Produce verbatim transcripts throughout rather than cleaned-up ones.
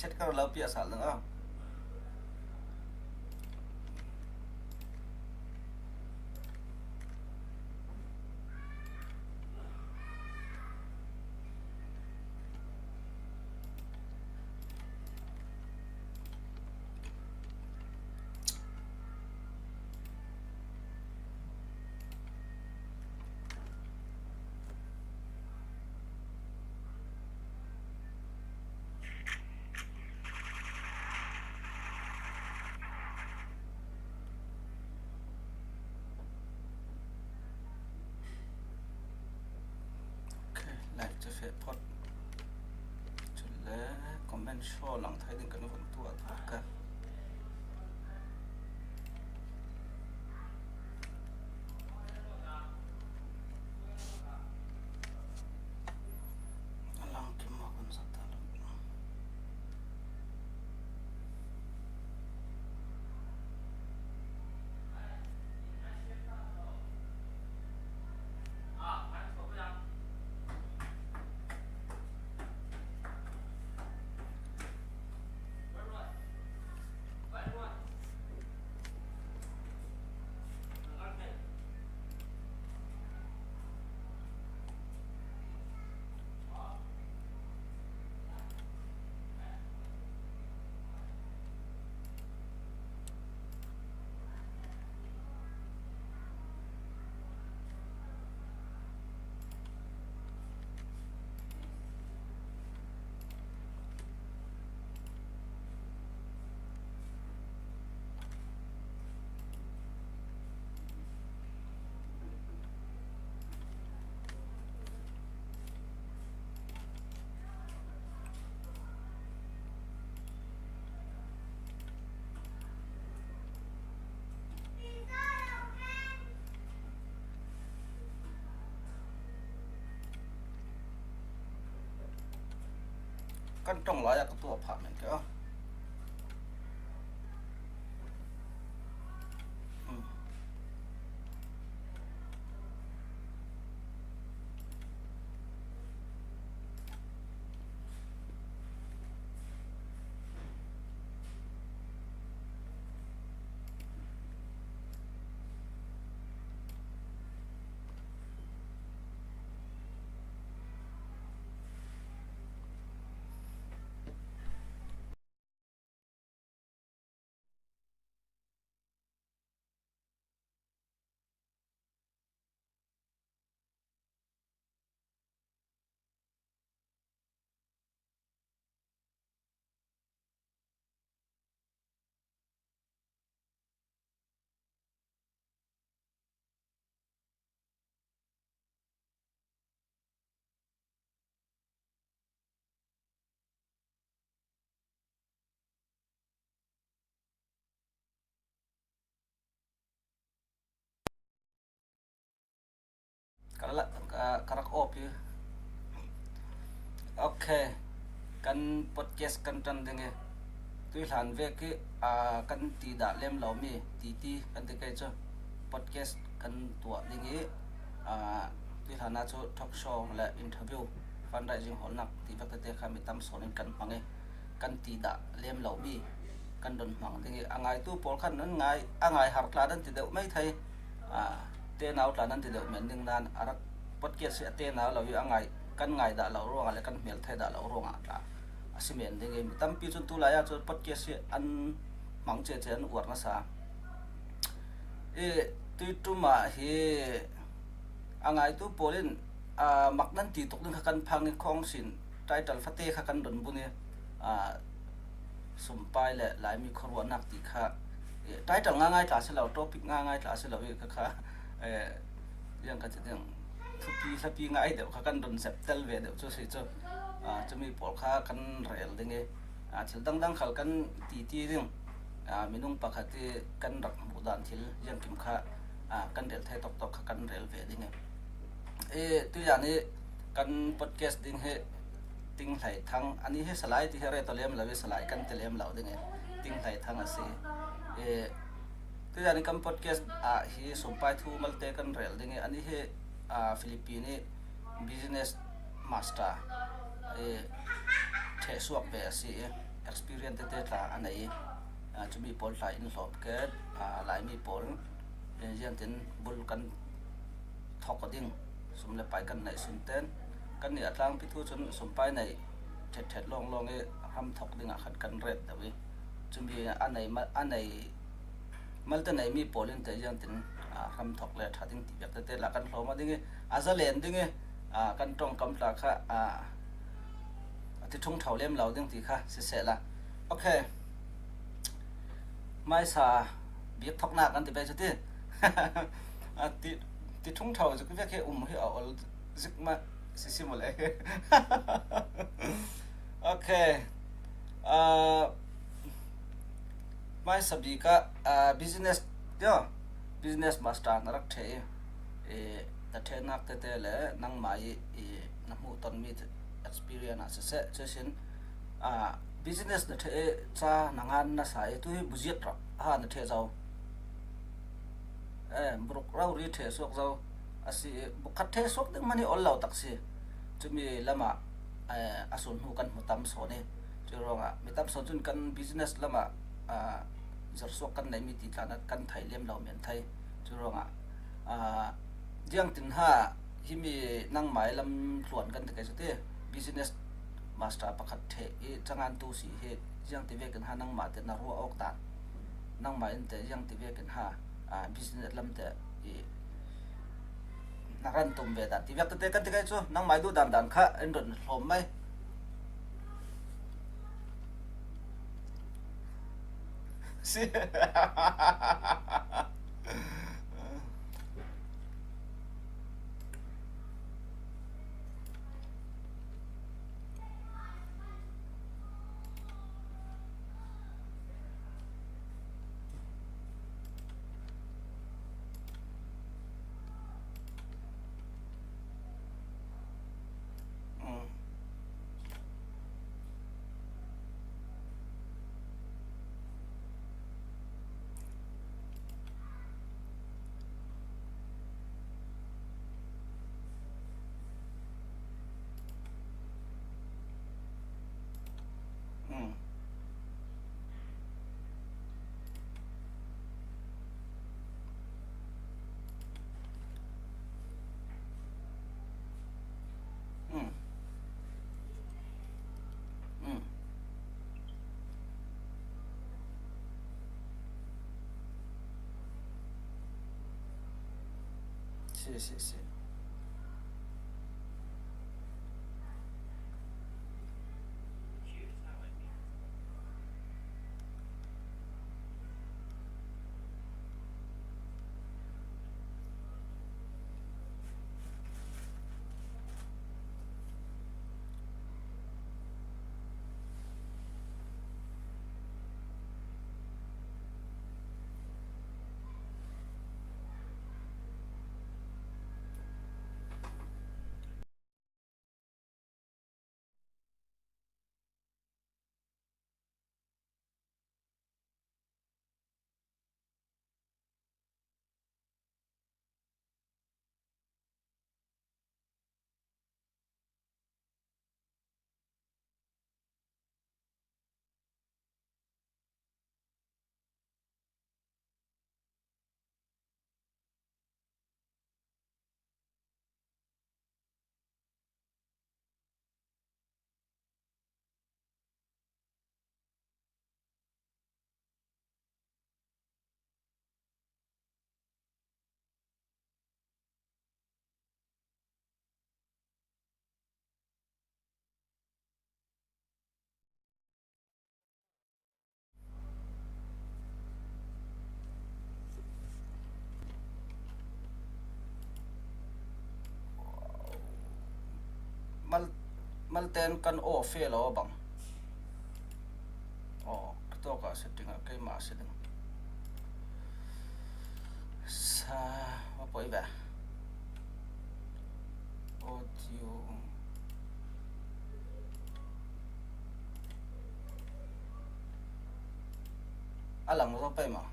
Chat ka lo piah sal ding a. Ok, live chu feh phot. Chule comment show lang thei ding kan vun tuah tuah ka. A lang kim maw kan sa ta lo. Kan ṭawng lai-ah ka tuah phah men ke aw. Hmm. Ka la, ka, ka rak awp hi. Ok. Kan podcast kan ṭan ding hi. Tuihlan vek hi, aa, kan ti dah lem lo mi, titi kan ti kei chu. Podcast kan tuah ding hi, aa, tuihlan ah chu talk show le interview, fundraising hawlnak ti vek tete kha mi tam sawn in kan hmang hi. Kan ti dah lem lo mi kan don hmang ding hi. A ngaitu pawl khan an ngai, a ngai har tla nan ti deuh mai thei. A, tenau tla nan ti deuh men ding nan a rak podcast hi a tenau lo hi a ngai, kan ngai dah lo ruangah le kan hmel thei dah lo ruangah tla a si men ding hi. Mi tampi cun tulai ah cun podcast hi an hmang cece an uar nasa. I, tuiṭum ah hi a ngaitu pawl in, aa, mak nan ti tuk ding kha kan phang i khawng sin title fate kha kan don bun i, aa, sumpai le Laimi khuaruahnak ti kha, eh, title ngaingai tla si lo, topic ngaingai tla si lo i kha kha, eh, ziang ka ti ding, thupi hlapi ngai deuh kha kan don zep tel ve deuh cu si cu, aa, cumi pawl kha kan rel ding i, aa, thil dangdang khal kan ti ti ding, aa, minung pakhat i kan rak hmuh dan thil ziangkim kha, aa, kan rel thei tawktawk kha kan rel ve ding i. E, tuizan i kan podcast ding hi Ting Hlei Thang, ani hi Salai ti hi a ret aw lem lo i Salai kan ti lem lo ding i Ting Hlei Thang a si. E, tuizan i kan podcast ah hi sumpai thu malte kan rel ding i ani hi, aa, Philippine i business master, e, ṭheh suak ve a si i. experience tete tla a nei, a, chumi pawl tla in hlawm ket, a, Laimi pawl, e, ziantin bul kan thawk ding, sum le pai kan neih sun ten, kan nih a tlangpi thu chun sum pai nei ṭhet ṭhet lawng lawng i ram thawk dingah khan kan ret deuh i, chumi a nei ma-, a nei malte nei mi pawl in te ziantin, a, ram thawk le ṭha ding ti vek tete la kan hlawm a ding i, a zalen ding i, a, kan ṭawngkam tla kha, a, a ti ṭhung ṭhau lem lo ding ti kha siseh la. Ok. Hmaisa bik thawkna kan ti pai chu ti. A ti, ti ṭhung ṭhau zuk vek hi um hi a awl zik mah sisi maw le. Ok. A, hmaisa bik ah, a, business, tio, business master na rak ṭhe i, i, na ṭhe nak tete le nangmah i, i, na hmuh ton mi experience ah siseh, chusin, a, business na ṭhe i, cha na ngan nasa i, tu hi buziat rak ha na ṭhe zo. E, buruk rau ri ṭhe suak zo. A si, bukhat ṭhe suak ding mani awl lo tak si. Chumi lamah, e, a sun hnu kan hmu tam sawn i. Chu ruangah, mi tam sawn chun kan business lamah, a, zar suak kan nei mi ti tla na kan thei lem lo men thei. Chu ruangah, a, ziangtin ha, himi nangmai lam tluan kan ti kai chu ti. Business master pakhat ṭhe i, changan tu si hi, ziangti vekin ha nangmah te na ruah awk dan. Nangmah in te ziangti vekin ha, a, business lam te i na ran tum ve dan ti vek tete kan ti kai chu, nangmai duh dan dan kha in ron hlawm mai. Si. Mm. Mm. Mm. Mm. Si, si, si. Mal, malten kan aw fe lo bang. Aw, ka tawk a setting a keima setting. Sa, ma poi ve. Audio. A lang zo pai ma.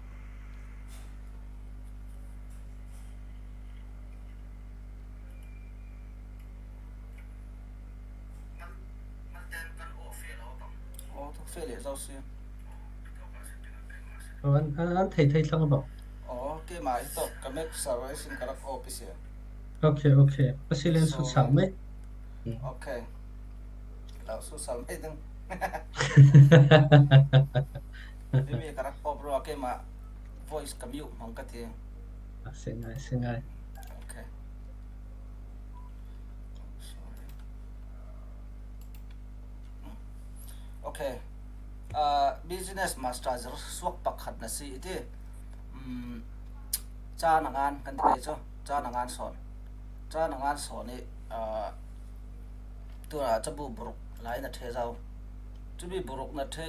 Aw, thuk fe le An, an, an thei thei thlang bang. Oh, keimah hi tawh ka Mac server sin ka rak off i si. Okay, okay. Pasilen sut sang mai. Okay. Lau sut sang mai ding. Mimi ka rak off rua keimah voice ka mute hmang ka ti. A, singai, singai. Okay. Okay. Uh, business master zir suak pakhat na si i ti. Um, ca na ngan kan ti kei cu. Ca na ngan sawn. Ca na ngan sawn i, uh, tu a cabu buruk lai na ṭhe zau. Cabu buruk na ṭhe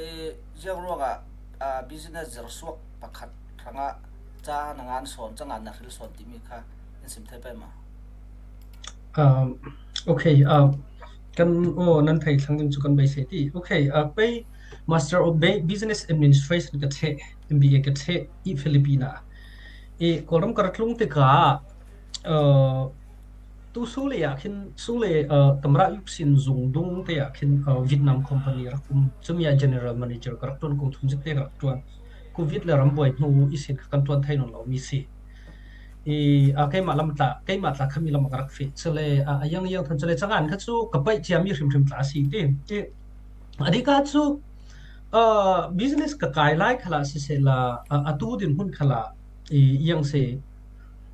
ziang ruangah, uh, business zir suak pakhat hrangah ca na ngan sawn, ca ngan na hril sawn timi kha in sim thei pei maw? Um, okay, uh, kan aw nan thei thlang ding cu kan beisei ti. Okay, uh, pei Master of Ba-, Business Administration ka ṭheh, M B A ka ṭheh i Filipina. I Kawlram ka ra tlung tikah, uh, tu sule ah khin, sule, uh, tamra yuk sin zung dung te ah khin, uh, Vietnam company rak um, cumi ah general manager ka rak ṭuan, kum thum zik te ka rak ṭuan. Covid le rambuai hnu i sin kha kan ṭuan thei nawn lo mi si. I, a, keimah lam tla, keimah tla khami lam a ka rak feh. Cule, a, a yang yang than cule cangan kha cu ka paih ciami hrimhrim tla a si ti. I, a dik ah cu, a, business ka kai lai khalah sisehla, a, atu din hmun khalah, i, yang si,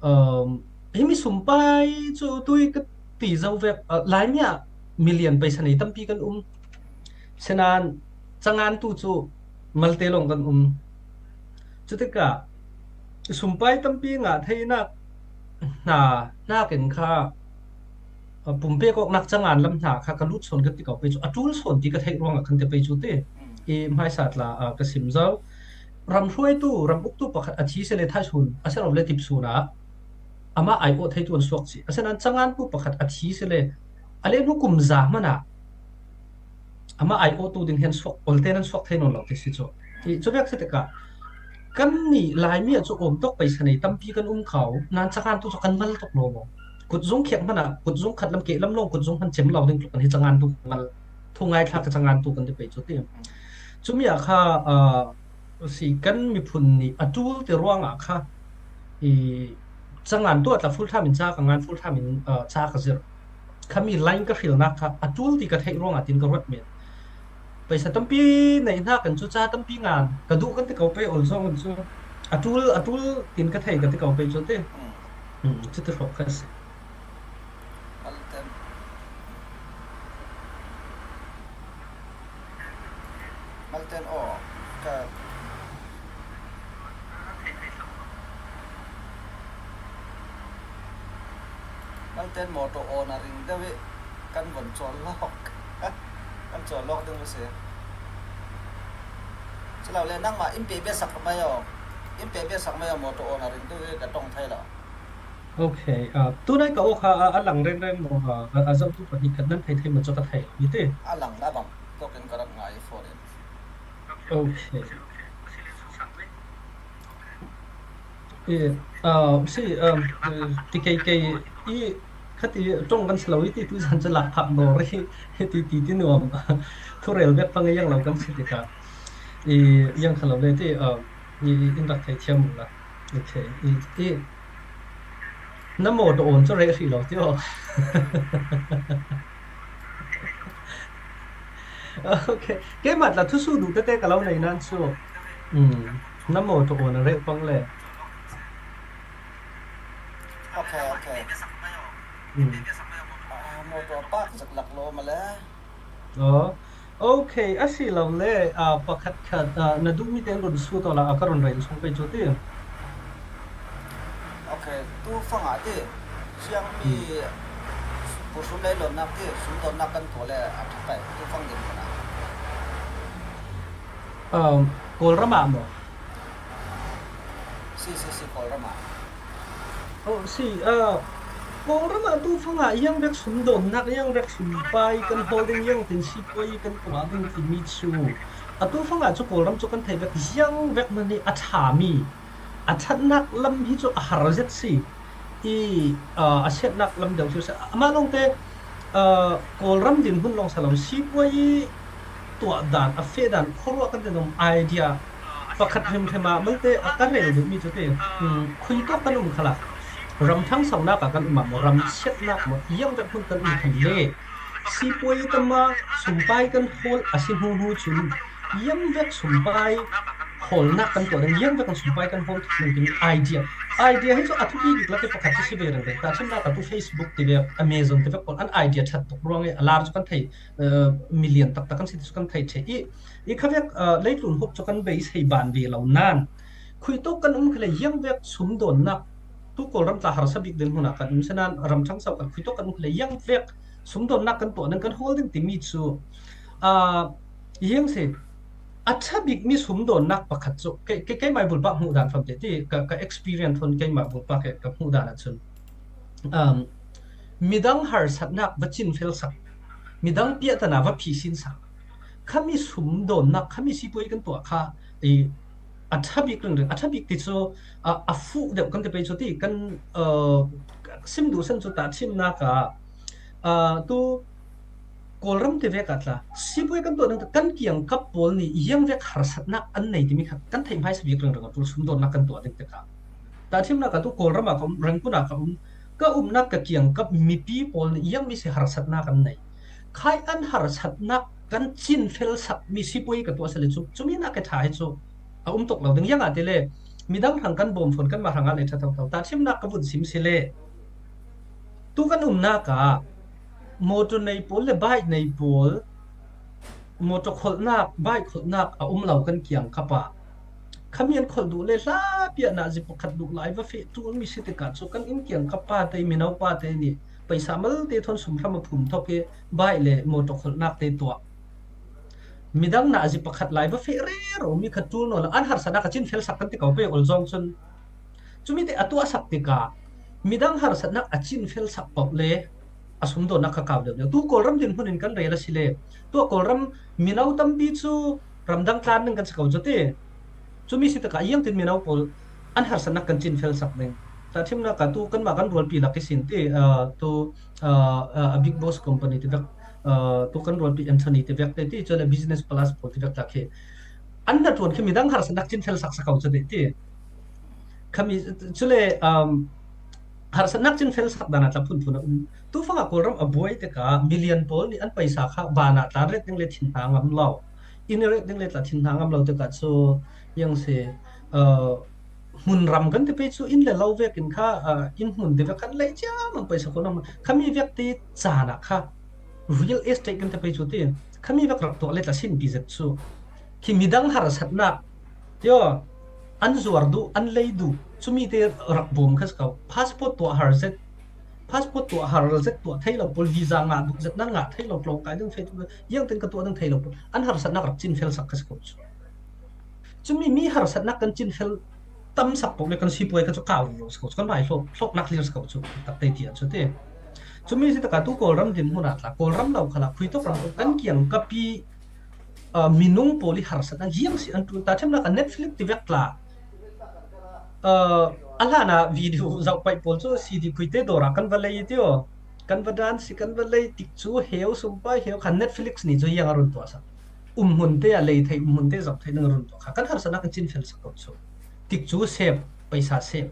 um, himi sumpai cu tui ka ti zo vek, a, Laimi ah million paisa nei tampi kan um. Sinain cangan tu cu malte lawng kan um. Cutikah sumpai tampi ngah theinak hna, hnakin kha, a, pumpek awknak cangan lam hna kha ka lut sawn ka ti ko pei cu, a ṭul sawn ti ka theih ruangah kan ti pei cu ti. I hmaisa tla, a, ka sim zo. Ram hruaitu, ram uktu pakhat a thi sile thaisun, a si lo le tipsun ah amah aiawh theitu an suak si. Asinain cangantu pakhat a thi sile a lehnu kum za hmanh ah amah aiawhtu ding hi an suak, olte nan suak thei nawn lo ti si cu. I, cu bek si tikah kannih Laimi ah cu awm tawk paisa nei tampi kan um kho, nan cangantu cu kan mal tok lo maw? Kutzung khiak hmanh ah kutzung khat lam keh lam lawng kutzung hmanh cem lo ding tluk kan hi cangantu kan mal. Thungai thla ka cangantu kan ti pei cu ti. Cumi ah kha, aa, si kan miphun nih a ṭul ti ruangah kha i cangantu a tla full time in ca ka ngan, full time in, aa, ca ka zirh. Khami line ka hrilnak kha a ṭul ti ka theih ruangah tin ka ruat men. Paisa tampi neih hna kan cu ca tampi ngan ka duh kan ti ko pei ol zong cu a ṭul, a ṭul tin ka thei ka ti ko pei cu ti. Hmm, cuti hrawh kha a si. Malten. Malten aw, ka Malten mawṭaw awn a ring deuh i kan von cawl lawk. Kan cawl lawk ding a si. Silole nangmah in pehpiak sak mai aw. In pehpiak sak mai aw, mawṭaw awn a ring deuh i ka ṭong thei lo. Okay, ah, tunai ka aw kha a, a lang rengreng maw, ah, a, a zohtu pahnih khat nan thei thei maw cu ka thei lo i ti. A lang a bang tawkin ka rak ngai i phone in. Okay. I, ah, si, ah, ti kei kei i khati ṭong kan si lo i ti tu zan cu lak phak dawr i ti ti ti nuam. Thurel bek pang i yang lo kan si tikah i yang kha lo le ti, ah, i, i in rak thei thiam la. Okay. I, i, na mawṭaw awn cu reh hrih lo ti aw. Okay. Keimah tla thusuh duh tete ka lo nei nan cu. Um, na mawṭaw awn a reh pang le. Okay, okay. Um. Ah, mawṭaw park zak lak lo ma le. Oh. Okay, a si lo le, ah, pakhat khat, ah, na duhmi tein run sut awla, ah, ka run rel chung pei cu ti. Okay, tu fangah ti, siangmi, hmm, pu sum lei lonnak ti, sum donnak kan tuah le, a ṭha pei, tu fang din kona. Um, Kawlram ah maw? Si, si, si, Kawlram ah. Oh, si, ah, Kawlram ah tu fangah yang bek sum donnak, yang bek sum pai kan hawl ding, yang tin sipuai kan tuah ding timi cu. A tu fangah cu Kawlram cu kan theih bek yang bek man hi a ṭhami, a ṭhatnak lam hi cu a har zet si. I, ah, a siatnak lam deuh si. Amah lawngte, ah, Kawlram dinhmun lawng si lo, sipuai i tuah dan, a feh dan, khuaruah kan ti dong idea pakhat hrimhrim ah malte a ka rel duh mi cu ti, um, khui tawk kan um khala, ram thangsonak ah kan um ah maw, ram siatnak maw, ziang vek hmun kan um khan le sipuai tam ah sumpai kan hawl a si hnu hnu cun ziang vek sumpai hawlnak kan tuah ding, ziang vek kan sumpai kan hawl thuk ding timi idea. Idea hi cu a thupi bik lak i pakhat cu si ve reng reng. Tahṭhimnak ah tu Facebook ti vek, Amazon ti vek pawl an idea ṭhat tuk ruang i a lar cu kan thei, eh, million taktak kan si ti cu kan thei ṭheh i, i kha vek, eh, leitlun huap cu kan beisei ban ve lo nain khui tawk kan um kha le ziang vek sumdawnnak tu Kawlram tla harsa bik ding hmun ah kan um si nain ram ṭhangso kan khui tawk kan um kha le ziang vek sumdawnnak kan tuah ding kan hawl ding timi cu, ah, ziang si a ṭha bikmi sumdawnnak pakhat cu kei, kei, keimah bulpak hmuh dan famte ti ka, ka experience thawn keimah bulpak he ka hmuh dan ahcun, um, midang harsatnak va cinfelsak, midang piahtana va phisinsak, khami sumdawnnak, khami sipuai kan tuah kha i a ṭha bik ringring, a ṭha bik ti cu a, a fuh deuh kan ti pei cu ti kan, uh, sim duh san cu tahṭhimnak ah, uh, tu Kawlram te vek ah tla sipuai kan tuah ding kan kiangkap pawl nih ziang vek harsatnak an nei timi kha kan theih hmaisa bik ringring a ṭul sumdawnnak kan tuah ding tikah tahṭhimnak ah tu Kawlram ah ka um, Rangoon ah ka um, ka umnak ka kiangkap mipi pawl nih ziang mi si harsatnak an nei khai an harsatnak kan cinfelsak mi sipuai ka tuah si le cu cumi nak ka ṭha hi cu a um tuk lo ding. Ziangahtile midang hrang kan bawm fawn kanmah hrangah le ṭha thotho. Tahṭhimnak ka vun sim si le tu kan umnak ah motor nei pawl le bike nei pawl motor kholhnak, bike kholhnak a um lo kan kiangkap ah khami an kholh duh le hla piahnak zi pakhat duh lai va feh ṭul mi si tikah cu kan inn kiangkap pa te, mino pa te nih paisa malte thawn sumhram a phum thawk i bike le motor kholhnak te tuah. Midang nak zi pakhat lai va feh rero mi kha ṭul nawn lo, an harsatnak a cinfelsak kan ti ko pei ol zong cun. Cumi te a tuahsak tikah midang harsatnak a cinfelsak paoh le a sumdawnnak kha kau deuh deuh. Tu Kawlram dinhmun in kan rel a si le, tu a Kawlram mino tampi cu ramdang tlan ding kan si ko cu ti. Cumi si tikah iangtin mino pawl an harsatnak kan cinfelsak ding. Tahṭhimnak ah tu kanmah kan rualpi lak ihsin ti, aa, tu, aa, aa, a Big Boss Company ti vek, aa, tu kan rualpi Anthony ti vek te ti, cule Business Plus pawl ti vek tak hi an hnaṭuan khi midang harsatnak cinfelsak si ko cu ti. Khami cule, um, harsatnak cinfelsak dan ah tla phunphun a um. Tufang ah Kawlram a buai tikah million pawl nih an paisa kha van ah tla ret ding le thin hna ngam lo. Inn i ret ding le tla thin hna ngam lo tikah cu iang si, uh, hmun ram kan ti pei cu inn le lo vekin kha, uh, inn hmun ti vek kan lei cia mang paisa kho nang khami vek ti caan ah kha real estate kan ti pei cu ti khami vek rak tuah le tla sinpi zet cu khi midang harsatnak tio an zuar duh, an lei duh, cumi te rak bawm kha si ko. Passport tuah har zet, passport tuah har zet tuah thei lo pawl, visa ngah duh zet nan ngah thei lo, tlawng kai ding feh tuk, iangtin ka tuah ding thei lo pawl, an harsatnak rak cinfelsak kha si ko cu. Cumi mi harsatnak kan cinfel tamsak paoh le kan sipuai kha cu kau lo si ko cu, kan vai hlawk, hlawknak lir si ko cu, tak tei tiah cu ti. Cumi si takah tu Kawlram dinhmun ah tla, Kawlram lo khalah khui tawk ram kan kiangkap i, aa, minung pawl i harsatnak ziang si an ṭul. Tahṭhimnak ah Netflix ti vek tla, aa, a hlan ah video zoh paih pawl cu C D khuite dawr ah kan va lei i tio. Kan va dan si, kan va lei tik cu heu, sumpai heu kha Netflix nih cu ziang a run tuah sak. Um hmun te ah lei theih, um hmun te zoh theih ding a run tuah kha. Kan harsatnak kan cinfel sak ko cu. Tik cu sep, paisa sep.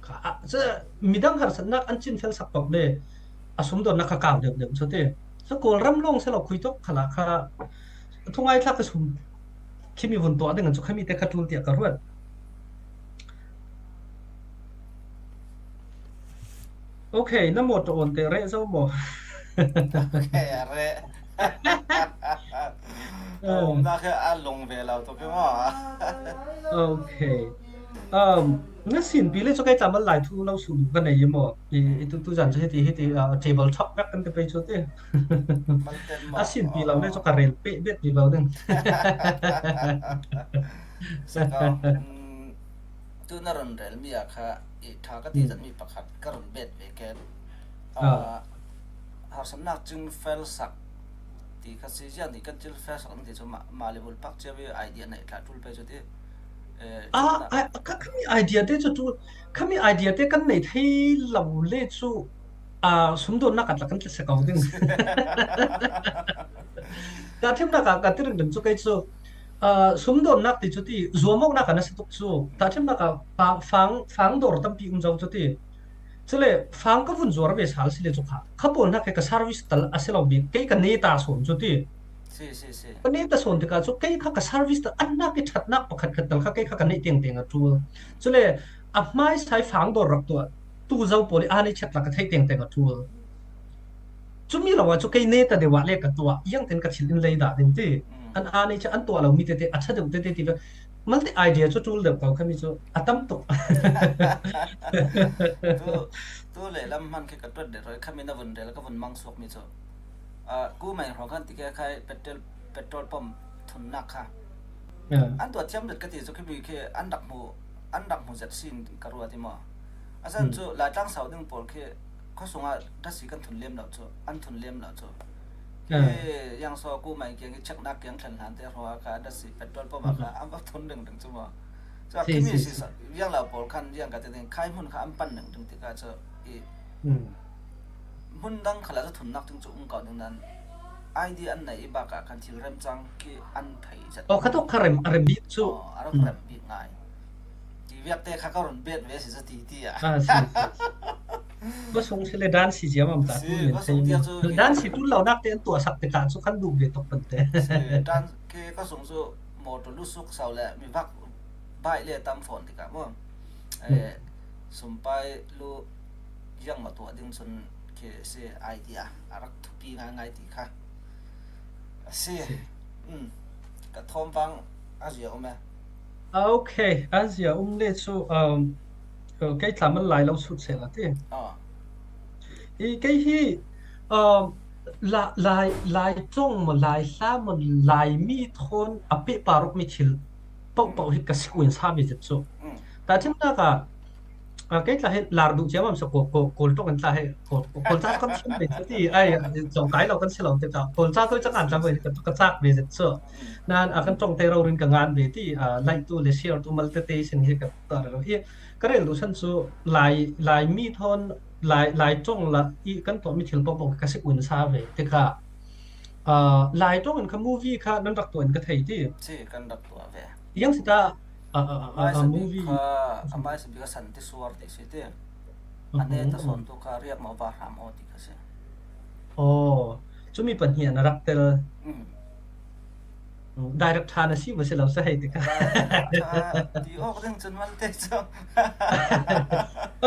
Kha, ah, cu midang harsatnak an cinfel sak paoh le a sumdawnnak kha kau deuh deuh cu ti. Cu Kawlram lawng si lo khui tawk khalah kha thungai thlak ka sum khimi vun tuah ding an cu khami te kha ṭul tiah ka ruat. Okay, na motor on te reh zo maw? Okay, a reh. Ka umnak hi a lung ve lo tuk hi maw? Okay. Um, na sinpi le cu kei tla mal lai thu lo su ka nei maw? I, i tu, tu zan cu hiti, hiti, uh, table talk vek kan ti pei cu ti. Mal ten maw? A sinpi lo le cu ka rel peh bet vivo ding. So, um, tu na run rel mi a kha i ṭha ka ti zat mi pakhat ka run bet ve ken. Ah, harsatnak cin fel sak ti kha si ziah nih kan cil fel sak ti cu ma, ma le bulpak cia ve idea nei tla ṭul pe cu ti. Eh, ah, cun ah, kha, khami idea te cu ṭul, khami idea te kan nei thei lo le cu A, sumdawnnak ah tla kan tla sak ko ding. Tahṭhimnak ah ka ti ringring cu kei cu, a, sumdawnnak ti cu ti, zuamawknak ah na si tuk cu. Tahṭhimnak ah fang, fang, fang dawr tampi um zo cu ti. Cule fang ka vun zuar ve sal si le cu kha, kha pawl hnak he ka service tal a si lo bik, kei ka neta sawn cu ti. Si, si, si. Ka neta sawn tikah cu kei kha ka service tal an hnak i ṭhatnak pakhat khat tal kha kei kha ka neih tengteng a ṭul. Cule a hmaisa i fang dawr rak tuah tu zo pawl i aa nei chet la ka theih tengteng a ṭul. Cumi lo ah cu kei neta deuh ah le ka tuah, iangten ka thil in lei dah ding ti. Mm. An aa nei chet, an tuah lo mi tete, a ṭha deuh tete ti ve. Malte idea cu ṭul deuh ko khami cu a tam tuk. Tu, tu le lam hman khi ka ṭuat deuh roi khami na vun rel ka vun mang suak mi cu. Ah, kumai hrawng khan ti ke khai petrol, petrol pump thunnak kha. Ah. An tuah thiam let ka ti cu khi mi khi an rak hmu, an rak hmu zet sin ka ruat i maw. A san Hmm. cu Laitlang sau ding pawl khi khuasung ah dasi kan thun lem lo cu, an thun lem lo cu. Ah. Khi yang so kumai kiang i cheknak kiang thlen hlan te hrawng ah kha dasi petrol pump ah kha Hmm. an va thun ding ding cu maw. Cu Si, khi mi si, si si. sa, yang lo pawl khan yang ka ti ding khai hmun kha an pan ding ding tikah cu i Hmm. hmun dang khalah cu thunnak ding cu um ko ding nan idea an nei i bakah khan thil remcang khi an thei zet. Oh, kha tuk kha rem, a rem bik cu. Oh, a rak Hmm. rem bik ngai. Ti viak te kha ka run bet ve si za ti ti ah. Ah, si, si, si. Khuasung si le dan si ziam am ta Si, tu men khuasung thei tiang mu. Cu Dan hi si tu lo nak te an tuah sak te ka cu khan duh ve tok pan te. Si, dan khi khuasung cu motor lu suk sau le mi vak bai le tam phone tikah maw. Eh, Hmm. sumpai lu yang ma tuah ding cun khi si idea a rak thupi ngai ngai ti kha. A si. Si. Hmm. Ka thawm vang a zia um e. Ah, okay, a zia um le cu, um, uh, kei tla man lai lo sut seh la ti. Ah. I kei hi, um, la, lai, lai ṭong maw, lai hla maw, lai mi thawn a pehpar awk mi thil paohpaoh hi ka sik in sa ve zet cu. Mm. Tahṭhimnak ah, ah, kei tla hi lar duh ciam am sa ko, ko, Kawl ṭong in tla hi, ko, ko, Kawl ca kan chim ve cu ti, ai, cawngkai lo kan si lo te tla, Kawl ca toi cang an tla ve ka, ka cak ve zet cu. Mm. Nan a kan ṭong te rori in ka ngan ve ti, ah, like tu le share tu malte te sin hi ka ta rero. I, ka rel duh san cu lai, lai mi thawn, lai, lai ṭong la i kan tuah mi thil paohpaoh ka sik in sa ve. Tikah, ah, lai ṭong in kha movie kha nan rak tuah in ka thei ti. Si, kan rak tuah ve. Yang si ta, ah, ah, ah, Hmai ah, sa bik movie. Kha, a hmai sa bik kha San Ti Suar ti si ti. A Mhm, neta mhm. sawn tu kha Riak Maw Va Hram Aw ti kha si. Oh, cumi pahnih an a rak tel. Mm. Director na si maw si lo sa hei tikah. Director ti awk ding cun malte cu.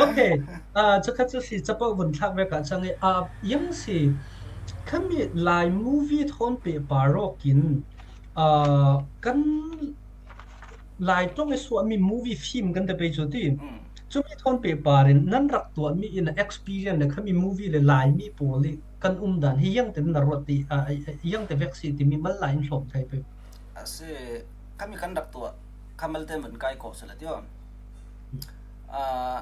Okay. Ah, cu kha cu si capo vun thlak vek ah cang i, ah, yang si khami lai movie thawn pehpar awk in, ah, kan lai ṭong i suahmi movie film kan te pei cu ti. Mm. Cumi thawn pehpar in nan rak tuahmi in a experience le khami movie le lai mi pawl i kan um dan hi yang te na ruat ti, ah, ah, ah, yang te vek si timi mal lai in hlawm thei pei. A si, khami kan rak tuah, kha malte man kai ko si la ti aw. Hmm. Ah,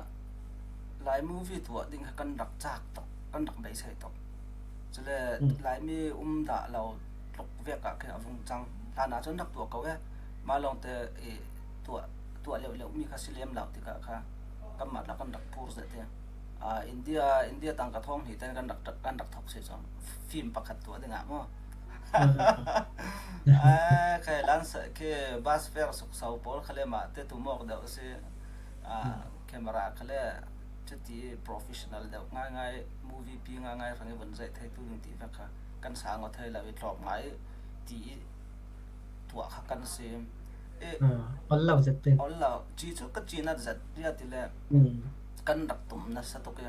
lai movie tuah ding kha kan rak cak tok, kan rak beisei tok. Cule Hmm. lai mi um dah lo tluk vek ah khin a vung cang. Hlan ah cun rak tuah ko e. Mah lawngte i tuah, tuah leuh leuh mi kha si lem lo tikah kha kanmah tla kan rak phur zet te. Ah, India, India tangka thawng hnih ten kan rak, kan rak thok si cang. Film pakhat tuah dingah maw. Ah, khe lansa, khe bus fare sukso pawl kha le mah te tu mawk deuh si. Ah, Hmm. camera kha le cuti professional deuh ngaingai, movie pi ngaingai hrang i vun zeih thei tu ding ti vek kha kan sa ngawt thei lo i tlawm ngai ti i tuah kha kan si. Eh, Ah, ol lo zet te. Ol lo. Ci cu ka cinat zet riat i le Hmm. kan rak tum nasa tuk i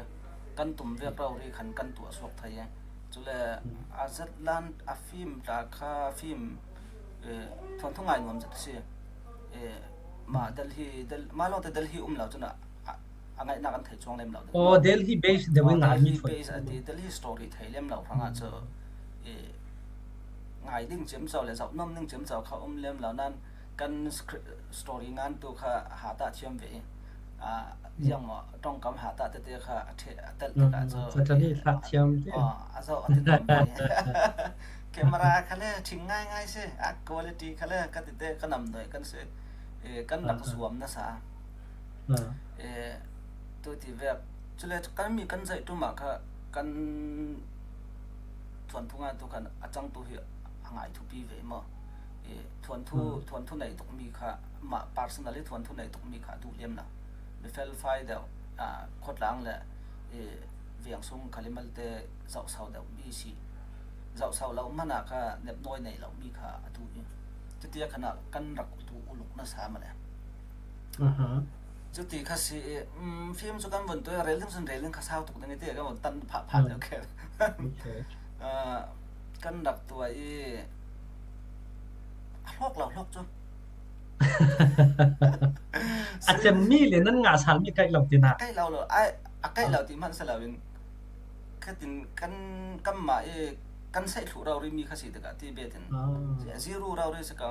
kan tum vek rori khan kan tuah suak thei i. Cule Hmm. a zat lan a film tla kha film, eh, thuanthu ngai nuam zet a si. Eh, mah Delhi, Del-, mah lawngte Delhi um lo cun a, a, a ngaihnak an thei cuang lem lo. Oh, Delhi based deuh i Oh, ngai mi Delhi thuai based a ti, Delhi story thei lem lo hrangah Hmm. cu, eh, ngai ding ciamco le zoh nuam ding ciamco kha um lem lo nan kan script, story ngan tu kha hatah thiam ve i, ah, Hmm. ziang maw, ṭongkam hatah tete kha a ṭheh, a telh Hmm, tikah hmm. cu, Saturday eh, hlat thiam ti. Ah, a zoh a ti nuam ve i. Camera kha le ṭhing ngaingai si, a quality kha le ka tite ka namdoi kan si, eh, kan rak Ah, ah. zuam nasa. Ah. Eh, tu ti vek. Cule kan mi kan zeih ṭum ah kha Kan thuanthu ngantu khan a changtu hi a ngai thupi ve maw? I thuanthu, hmm, thuanthu nei tuk mi kha, mah personally thuanthu nei tuk mi kha a duh liam lo. Mi felfai deuh, a, khawtlang le, i, veng sung khalimalte zohsau deuh mi si, zohsau lo mana kha nepnawi nei lo mi kha a duh i. Chutia khan a kan rak duh uluk nasa mah le. Aha. Chuti kha si, um, film chu kan vun tuai rel ding sun rel ding kha sau tuk ding i ti, kan vun tan phah phah deuh khe. Okay. Ah, kan rak tuai i, a hlawk lo hlawk chu. A cem mi le nan ngah sal mi kaih lo tina. Kaih lo lo, ai, a kaih lo ti hman sa lo in. Khatin kan, kanmah i kan saih thluh rori mi kha si tikah ti betin. Ah. Zero rori si ka.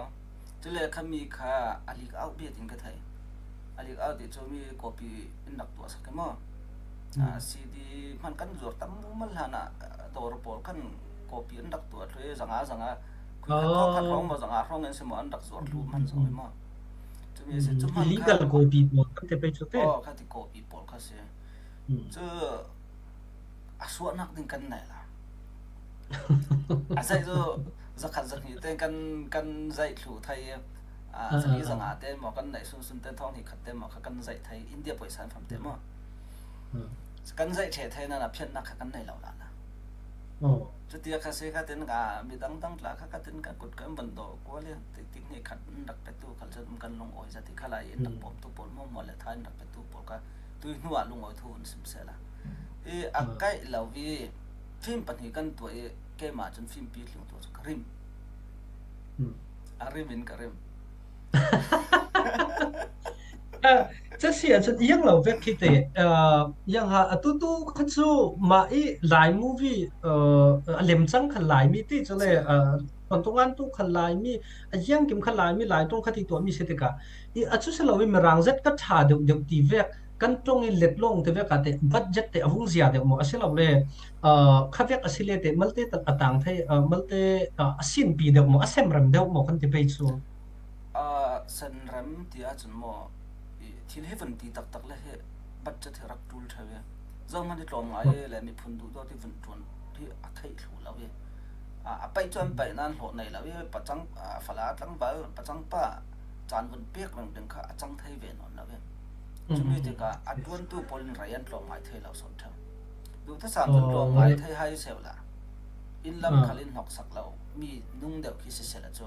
Chule khami kha a leak out betin ka thei. A leak out ti chu mi copy in rak tuah sak e maw? Hmm. Ah, C D hman kan zuar tam mal hlan ah, ah, dawr pawl khan copy an rak tuah thlu e, zanga zanga. Khui khat thawng khat hrawng maw, zanga hrawng in si maw an rak zuar thlu hman zong e maw? Chumi si chu hman kha. Illegal copy pawl kan ti pei chu te. Oh, kha ti copy pawl kha si. Hmm. Chu a suahnak ding kan nei la. A zaih cu zakhat zahnih te kan, kan zaih thluh thei, ah, ah, zali ah, zanga ah, te maw kan neih sunsun te thawng hnih khat te maw kha kan zaih thei, India pawisa in fam te maw. Hmm. Kan zaih ṭheh thei nan a phiatnak kha kan nei lo lala. Oh. Cutia kha si kha tin ka midang dang tla kha ka tin ka kut kan van dawh kua le ti, ti hnih khat in rak petu khal cun kan lungawi zat i kha lai in rak, hmm, bawmtu pawl maw maw le tha in rak petu pawl kha tui hnuah lungawi thu in sim sehla. I a, ah, kaih lo i fim pahnih kan tuah i keimah cun fimpi tling tuah cu ka rim. Hmm. A rim in ka rim. Ah, casi ah cun iang lo vek khi te, ah, iang ha, atu tu kha cu mah i Lai movie, ah, a lem cang khan Lai mi ti cu le, ah, Tuan Tung An tu khan Lai mi, a iang kim khan Lai mi, Lai tung kha ti tuah mi si tikah, i, a cu si lo i Mirang zet ka ṭha deuh deuh ti vek, kan ṭong i let lawng te vek ah te budget te a vung zia deuh maw, a si lo le, ah, kha vek a si le te malte tal a tang thei, ah, malte, ah, a sinpi deuh maw, a semrem deuh maw kan ti pei cu. Ah, senrem ti ahcun maw, i, thil hi vun ti taktak le hi budget hi rak ṭul ṭheu i. Zohman hi tlawm ngai i le miphun duhdawt hi vun ṭuan hi a theih thlu lo i. Ah, a paih cu an paih nain hlawh nei lo i, pacang, ah, fala tlangval, pacang pa caan vun pek ringring kha a cang thei ve nawn lo i. Cumi tikah a ṭuantu pawl in rei an tlawm ngai thei lo sawn ṭheu. Duhthusam cun tlawm ngai thei hai sehla. Inn lam khal in hnoksak lo mi nung deuh khi sisehla cu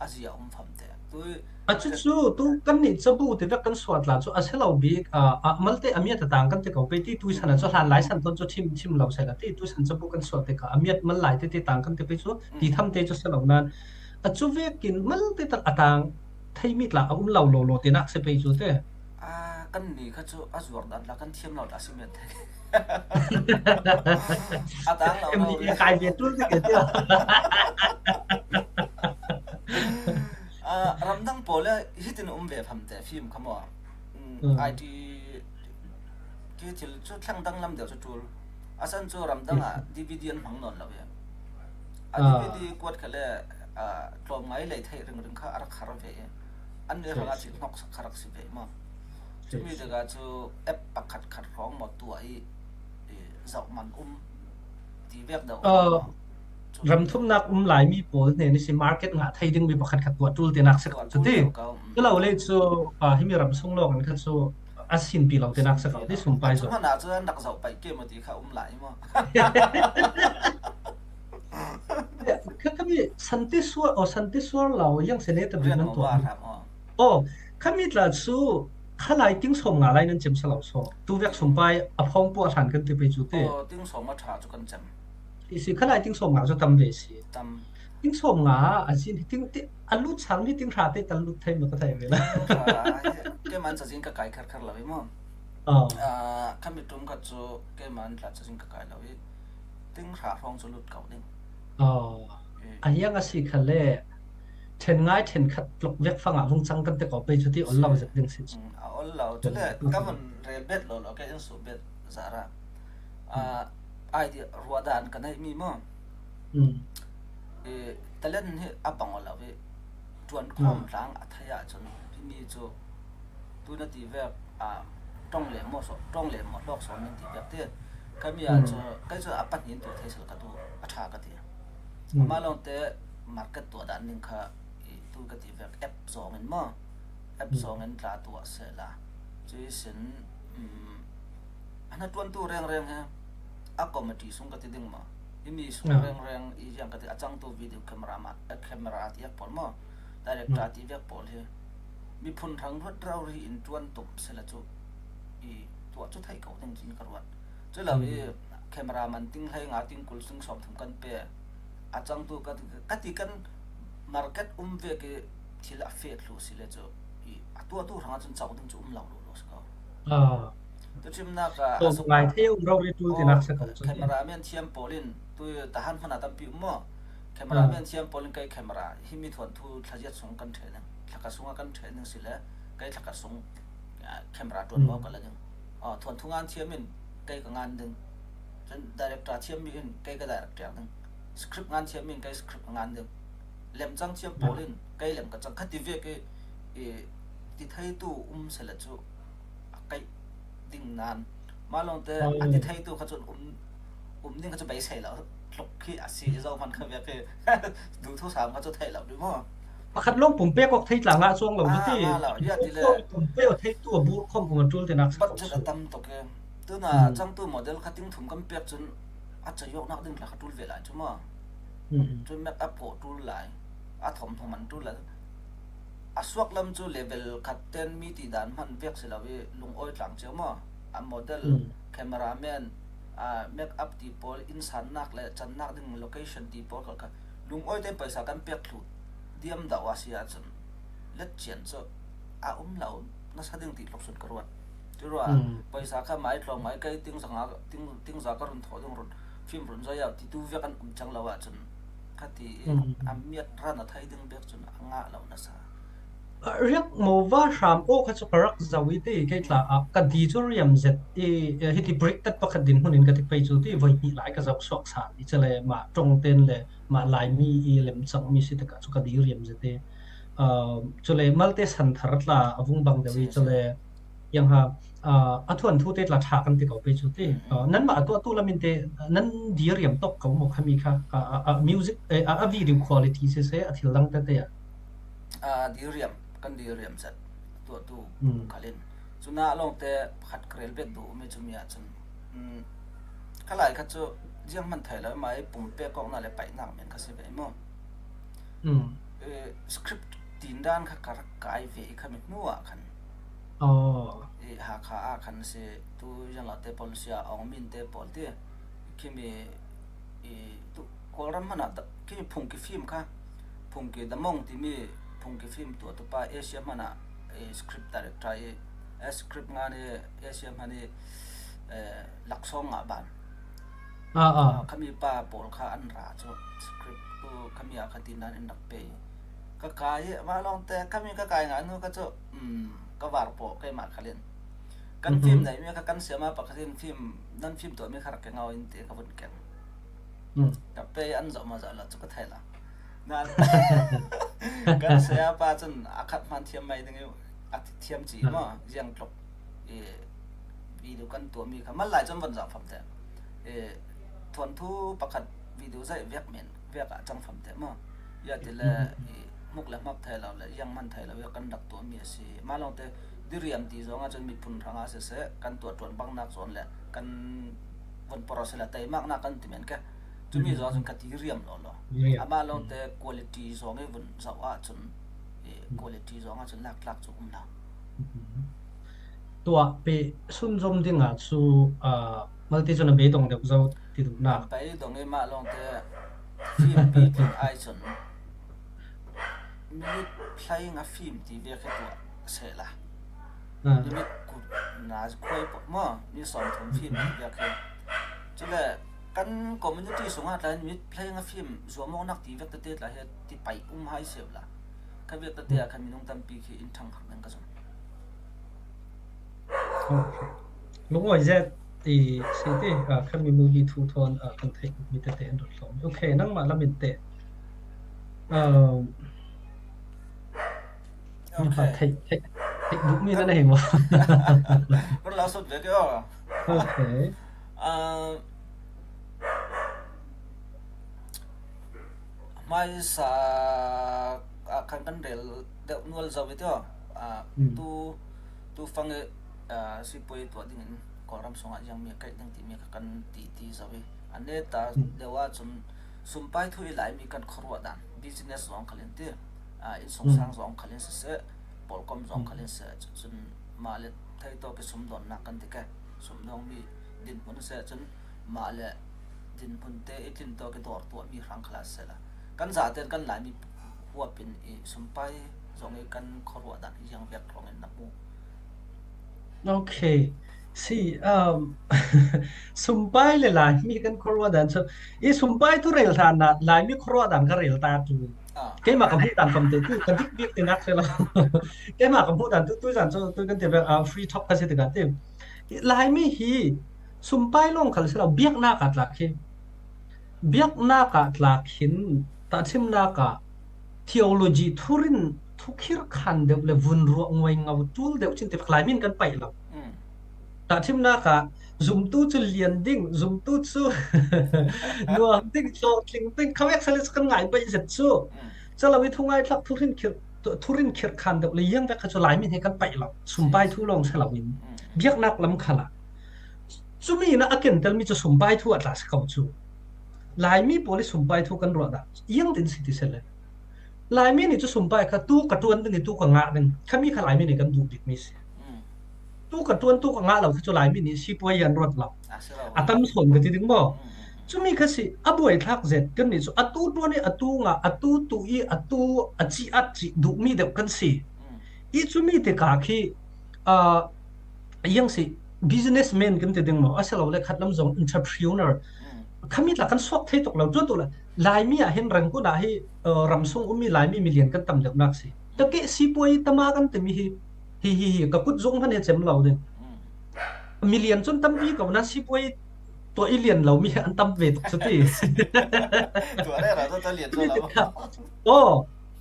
a zia um famte. Tui a cucu tu kannih cabu tivek kan suah tla cu a si lo bik, ah, ah, malte a miat a tang kan ti ko pei ti tuisan ah cu hlan lai san tawn cu thim, thim lo sehla ti tuisan cabu kan suah tikah a miat mal lai tete tang kan ti pei cu ti tham te cu si lo nan a cu vekin malte tak a tang theimi tla a um lo lo lo tinak si pei cu te. Ah, kannih kha cu a zuar dan tla kan thiam lo tla si men thei. A tang lo lo. Kai ve tul ti ke tia. Ah, ramdang pawl le hitin um ve famte film kha maw. Mm, hmm. I T ti thil cu thleng danglam deuh cu ṭul. A san cu ramdang ah D V D an hmang nawn lo i. A D V D kuat kha le, ah, tlawm ngai lei theih ringring kha a rak har ve i. An nih hrangah thil hnoksak kha rak si ve i maw. Cumi tikah cu app pakhat khat hrawng maw tuah i, i zohman um ti vek deuh. Ah, maw. Ramthumnak um laimi pawl hnen ihsin market ngah thei dingmi pakhat khat tuah ṭul tinak si ko cu ti. Tuah ṭul ko, mm. Cu lo le cu, ah, himi ram sung lawng in kha cu a sinpi lo tinak si ko ti, sumpai zong. Hmanah cu an rak zoh paih ke maw ti kha um lai maw? Kha, khami Santi Suar, oh, Santi Suar lo, yang senator bik nan tuah. Aw, khami tla cu khalai ting sawm nga lai nan cem si lo saw. Tuvek sumpai a phawng puah hlan kan ti pei cu te. Aw, ting sawm a ṭha cu kan cem. I si, khalai ting sawm nga cu tam ve si. Tam. Ting sawm nga a zin hi ting ti, a lut sang mi ting hra te tal lut thei maw ka thei ve la. Ting hra hi, keimah cazin ka kai kharkhar lo i maw. Aw. Ah, khami ṭum kha cu keimah tla cazin ka kai lo i. Ting hra hrawng cu lut ko ding. Aw. Eh. A hiang a si kha le, ṭhen ngai ṭhen khat tluk vek fangah vung cang kan ti ko pei cu ti ol lo zet ding si cu. Mm, a ol lo. Cule ka vun rel bet lo lo, ka in su bet zara. Ah, idea ruah dan ka neih mi maw? Mm. Eh, talent hi a bang aw lo i, ṭuan khawm tlang a thei ahcun himi cu tu na ti vek, ah, ṭong le maw saw, ṭong le maw hlawk sawn nan ti vek ti. Ka mi ah chu, kei chu a pahnih in tuah thei sel ka duh, a ṭha ka ti. Amah lawngte market tuah dan ding kha, i, tu ka ti vek, app zawngin maw? App zawngin tla tuah sela. Chu i sin, um, a hna ṭuantu rengreng he, a committee sung ka ti ding maw? I mi sung rengreng, i ziang ka ti, a cangtu video camera ma, a camera ti vek pawl maw? Director ti vek pawl hi. Miphun hrang ruat rau ri in ṭuan tum sela chu, i, tuah chu thei ko ding cin ka ruat. Chu lo i, camera man ting hlei nga ting kul sing sawm thum kan pe. A cangtu ka, ka ti kan market um vek i thil a feh thlu si le chu i a tuahtu hrangah cun cau ding cu um lo lo lo si ko. Tu chimnak ah a zuk ngai thei um rori tul tinak si ko cu. Camera man thiam pawl in tu tahan hmana tampi um maw? Camera man thiam pawl in kei camera hi mi thuanthu thlaziat sung kan ṭheh ning, thlaka sungah kan ṭheh ning si le kei thlaka sung, ah, camera ṭuan maw ka la ding. Ah, thuanthu ngan thiam in kei ka ngan ding. Cun director thiam mi in kei ka director ding. Script ngan thiam mi in kei script ka ngan ding. Lemcang thiam pawl in kei lem ka cang. Kha ti vek i, i ti theitu um sela cu a kaih ding nan. Mah lawngte a ti theitu kha cun um, um ding kha cu beisei lo. Tluk khi a si i zohman kha vek i duhthu sam kha cu theih lo dih maw? Pakhat lawng pumpek awk thei tla ngah cuang lo na ti. Ngah lo, ya ti le. Pumpek awk theitu a bur khawm um a ṭul tinak si budget a tam tuk e. Tuna cangtu model kha ting thum kan pek cun a cayawknak ding tla kha ṭul ve lai cu maw? Cun make up pawh ṭul lai, a thawm thawm an ṭul lai. A suak lam cu level khat ten mi ti dan hman vek si lo i lungawi tlang cio maw? A model, cameraman, a make up ti pawl, innsannak le cannak ding location ti pawl kha lungawi tein paisa kan pek thlu diam dah a si ahcun letcian cu a um lo nasa ding ti tluk sun ka ruat. Curuah paisa kha mai tlawng mai kei ting zanga, ting, ting za ka run thawh ding run, film run zoi au ti tu vek an um cang lo ahcun kha ti i a miat ran a thei ding bek cun a ngah lo nasa. Riak mo va hram aw kha cu ka rak zoh i ti kei tla ah ka di cu riam zet i, eh, hiti break tat pakhat din hmun in ka ti pei cu ti voi hnih lai ka zoh suak sa i cale mah ṭong ten le mah Laimi i lemcang mi si tikah cu ka di riam zet i, ah, cule malte san thar tla a vung bang deuh i cule yang ha, ah, a thuanthu te tla ṭha kan ti ko pei cu ti. Ah, nanmah a tuahtu lam in te nan di riam tawk ko maw khami kha, ah, ah, ah, music, eh, ah, a video quality siseh a thil dang tete ah. Ah, di riam, kan di riam zet tuahtu khal in. Cuna lawngte pakhat ka rel bet duh mi cu mi ahcun, um, ka lai kha cu ziang hman thei lo, mah i pumpek awknak le paihnak men kha si ve maw? Eh, script tindan kha ka rak kai ve i khami hnu ah khan. I Hakha ah khan si, tu ziang lo te pawl si ah, Awng Min te pawl ti, khimi i tu Kawlram hmanh ah da, khi phungki film kha, phungki damawng timi phungki film tuahtu pa Asia hmanh ah, eh, script director i, eh, script ngan i Asia hmanh i, eh, laksawng ngah ban. Ah, ah. Ah, khami pa pawl kha an ra cu script tu khami ah kha tindan in rak pe i ka kai i mah lawngte khami ka kai ngah hnu kha cu, um, ka var pawh keimah khal in kan film neih mi kha kan siama pakhat in film, nan film tuah mi kha rak ke ngau in ti ka vun keng. Ka pe an zoh maw zoh lo cu ka thei lo. Nan kan saya pa cun a khat hman thiam mai ding i a thiam ci maw, ziang tluk i video kan tuah mi kha mal lai cun von zoh famte. I thuanthu pakhat video zaih vek men vek ah cang famte maw. Ya ti le i hmuk le hmak thei lo le ziang hman thei lo i kan rak tuah mi a si. Mah lawngte diriam ti zong ah cun miphun hrang ah siseh kan tuah ṭuan bangnak zawn le kan vun porh a si le teimaknak kan ti men ke. Cumi zong ah cun ka ti riam law law. Amah lawngte quality zong i vun zoh ah cun, eh, quality zong ah cun lak tlak cu um lo. Tuah pe sunzom ding ah cu, ah, malte cun a beidong deuh zo ti duhnak. Beidong i mah lawngte film pi tlin ai cun minute hlei nga film ti vek hi tuah sehla. Minute kut na khuai pawh maw, minute sawm thum film ti vek hi. Cule kan community sungah tlai minute hlei nga film zuamawknak ti vek tete tlai hi ti pai um hai sehla. Kha vek tete ah khan minung tampi khi in ṭhang hak ding ka zong. Lungawi zet i si ti, ah, khan mi movie thu thawn, ah, kan theih mi tete an rak hlawm. Okay, nangmah lam in teh. Um, okay. Theih, theih, theih duh mi na na hi maw? Kan la sawt ve ke aw. Okay. Ah, hmaisa ah khan kan rel deuh nual zo i tio. Ah, tu tu fang i ah, sipui tuah dingin Kawlram sungah ziang mi a kaih ding ti mi kha kan ti ti zo i a neta deuh a cun sumpai thu i Laimi kan khuaruah dan business zong khalin ti, ah, innsungsang zong khalin siseh, pawlkom zong khalin siseh, cun mah le thei tawk i sumdawnnak kan ti ke, sumdawng mi dinhmun siseh, cun mah le dinhmun te i tlin tawk i dawr tuah mi hrang khalah siseh la kan zate kan Laimi huap in i sumpai zong i kan khuaruah dan hi ziang vek hrawng in na hmu. Okay. Si, um, sumpai le Laimi kan khuaruah dan cu, i sumpai thu rel hlan ah Laimi khuaruah dan ka rel ta tu. Ah. Keimah ka hmuh dan kam te tu, ka dik bik tinak si lo. Keimah ka hmuh dan tu, tu zan cu, tu kan ti vek, ah, free talk ka si tikah ti. I Laimi hi sumpai lawng khal si lo, biaknak ah tlak hi. Biaknak ah tlak hin tahṭhimnak ah theology thurin thukhir khan deuh le vun ruah nguai ngo ṭul deuh cin ti vek Laimi in kan paih lo. Tahṭhimnak ah zumtu cu lian ding, zumtu cu nuam ding, hlawhtling ding, khavek sale cu kan ngai baih zet cu. Calo i thungai tlak thurin khirh, thurin khirh khan deuh le ziang vek kha cu Laimi in hi kan paih lo. Sumpai thu lawng si lo in biaknak lam khal ah. Cumi in a kentelmi cu sumpai thu a tla si ko cu. Laimi pawl i sumpai thu kan ruah dah. Ziang tin si ti si le. Laimi nih cu sumpai kha tu ka ṭuan ding i tu ka ngah ding. Khami kha Laimi nih kan duh bikmi si. Tu ka ṭuan tu ka ngah lo kha cu Laimi nih sipuai an ruat lo. A tam sawn ka ti ding maw? Cumi kha si a buaithlak zet kan nih cu atu ṭuan i atu ngah, atu tuh i atu a ci at cih duhmi deuh kan si. I cumi tikah khi, ah, ziang si businessman kan ti ding maw? A si lo le khat lam zong entrepreneur. Khami tla kan suak thei tuk lo cu tu le. Laimi ah hin Rangoon ah hi, ah, ramsung ummi Laimi milian kan tam deuhnak si. Takeh sipuai tama kan timi hi, hi, hi, hi, ka kut zung hman hi cem lo ding. Milian cun tampi ko na sipuai tuah i lian lo mi an tam ve tuk cu ti. Tuah rero tu ta lian zo lo. Aw,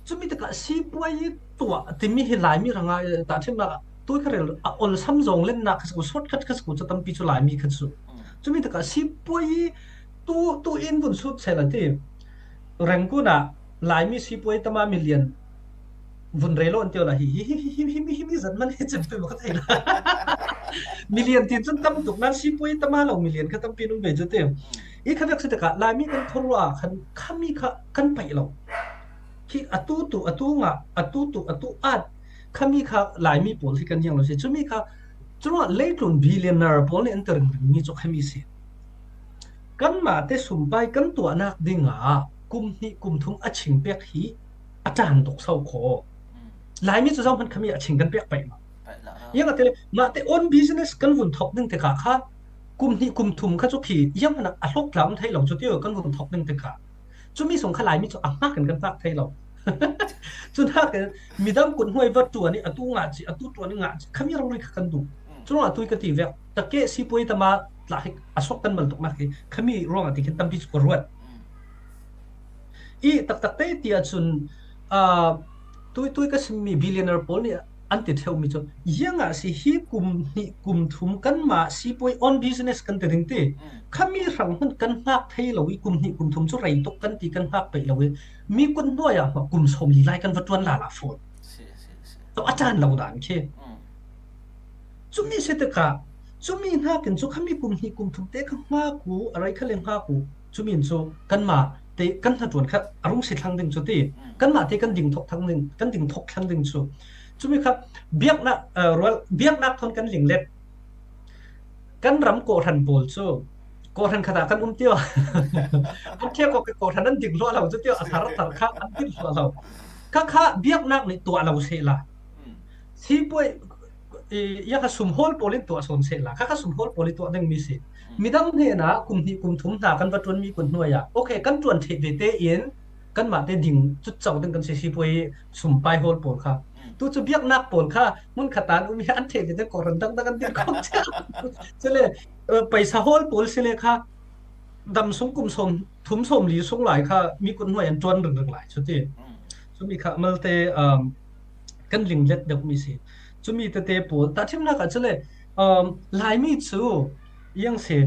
cumi tikah sipuai tuah timi hi Laimi hrangah, eh, tahṭhimnak ah tui kha rel a olsam zong lennak kha si ko, shortcut kha si ko cu tampi cu Laimi kha cu. Cumi tikah sipuai tu, tu in vun sut seh la ti. Rangoon ah Laimi sipuai tama milian vun rel lo an ti awla hi, hi, hi, hi, hi, hi, hi, hi, zat man hi cem pei maw ka thei la. Milian tin cun tam tuk nan sipuai tama lo milian kha tampi nun ve cu ti. I kha vek si tikah Laimi kan khuaruah khan khami kha kan paih lo. Khi atu tu, atu ngah, atu tu, atu at, khami kha Laimi pawl hi kan ziang lo si. Cumi kha, cuma leitlun billionaire pawl nih an ti ringring mi cu khami si. Kanmah te sumpai kan tuahnak dingah kum hnih kum thum a ching pek hi a ṭan tuk so kho. Laimi cu zohman khami a ching kan pek paih lo. Ziangahtile, mah te own business kan vun thok ding tikah kha, kum hnih kum thum kha cu khi zianghman a hlawk tla um thei lo cu tio kan vun thok ding tikah. Cumi sung kha Laimi cu a hngak in kan hngak thei lo. Cu hnakin midang kut hnuai va ṭuan i atu ngah cih, atu ṭuan i ngah cih, khami rori kha kan duh. Cun a tui ka ti vek, takeh sipuai tama tla hi a suak kan mal tuknak hi khami ruangah ti khin tampi cu ka ruat. I taktak te ti ahcun, aa, tui, tui ka simmi billionaire pawl nih an ti ṭheumi cu, ziangah si hi kum hnih kum thum kanmah sipuai own business kan ti ding ti. Khami hrang hmanh kan hngak thei lo i kum hnih kum thum cu rei tuk kan ti kan hngak paih lo i mi kut hnuai ah hmah kum sawmli lai kan va ṭuan lala fawn. Si, si, si. Tuk a ṭan lo dan khi. Cumi si tikah, cumi hnakin cu khami kum hnih kum thum te kha hngak u, a rei kha le hngak u, cumi in cu kanmah te kan hnaṭuan kha a rung si thlang ding cu ti, kanmah te kan ding thok thlang ding, kan ding thok thlang ding cu. Cumi kha biaknak, eh, rual, biaknak thawn kan linglet. Kan ram kawhhran pawl cu, kawhhran khat ah kan um tio. An ṭhek awk i kawhhran an ding hluah lo cu tio, a thar thar kha an ding hluah lo. Kha kha biaknak nih tuah lo sehla. Sipuai, i, ya kha sumhawl pawl in tuah sawn sehla. Kha kha sumhawl pawl i tuah dingmi si. Midang hnenah kum hnih kum thum hna kan va ṭuanmi kut hnuai ah, okay, kan ṭuan ṭheh ve tein kanmah te ding cutco ding kan si sipuai sumpai hawl pawl kha. Tu cu biaknak pawl kha hmun khat ah an um i an ṭheh ve te kawhhran dangdang an ding khawh cia. Cule, eh, paisa hawl pawl si le kha dam sung kum sawm, thum sawmli sung lai kha mi kut hnuai an ṭuan ringring lai cu ti. Cumi kha malte, um, kan linglet deuhmi si. Cumi tete pawl tahṭhimnak ah cule, um, Laimi cu iang si.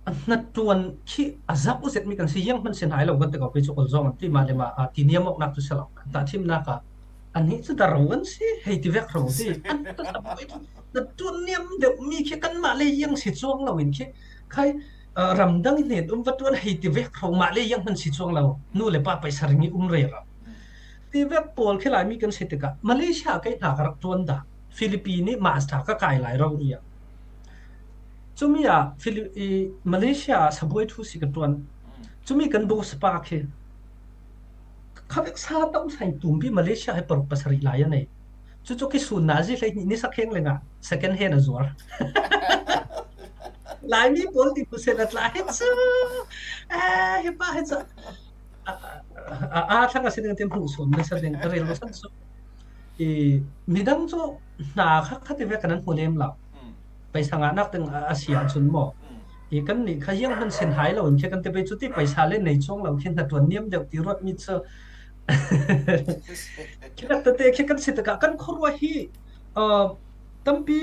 Hna tuan khi a zak u zet mi kan si, ziang hman sin hai lo kan ti ko, kei cu kol zong an ti mah le mah, a, ti niam awknak tu si lo. Tahthimnak ah, "Anih cu daro an si, hei ti vek hro," ti. An ta tak, hna tuan niam deuh mi khi kanmah le ziang si cuang lo in khi, khai, a, ramdang hnen um va tuan hei ti vek hro, mah le ziang hman si cuang lo. Nu le pa paisa ring i um rero. Ti vek pawl khi Laimi kan si tikah, Malaysia kei hna ka rak tuan dah. Philippines nih master ka kai lai rori ah. Cumi ah Philip-, i, Malaysia sabuai thu si ka tuan. Cumi kan boss pa khi, kha vek sa tam sai tumpi Malaysia he paruk pasarih lai a nei. Cucu khi sun nazi hlei ni, ni sak heng le ngah, second hand a zuar. Laimi pawl ti ku se na tla he cu. Eh, he pa he cu. A, a, a thlang a si ding te hmuh sun na sa ding ka rel san su. I, midang cu hna kha kha ti vek kan an hmu lem lo. Paisa ngahnak ding a, a si ahcun maw? I kannih kha ziang hman sin hai lo in khi kan ti pei cu ti paisa le nei cuang lo khi hna tuan niam deuh ti ruat mi cu. Khi nak tete khi kan si tikah kan khuaruah hi, uh, tampi,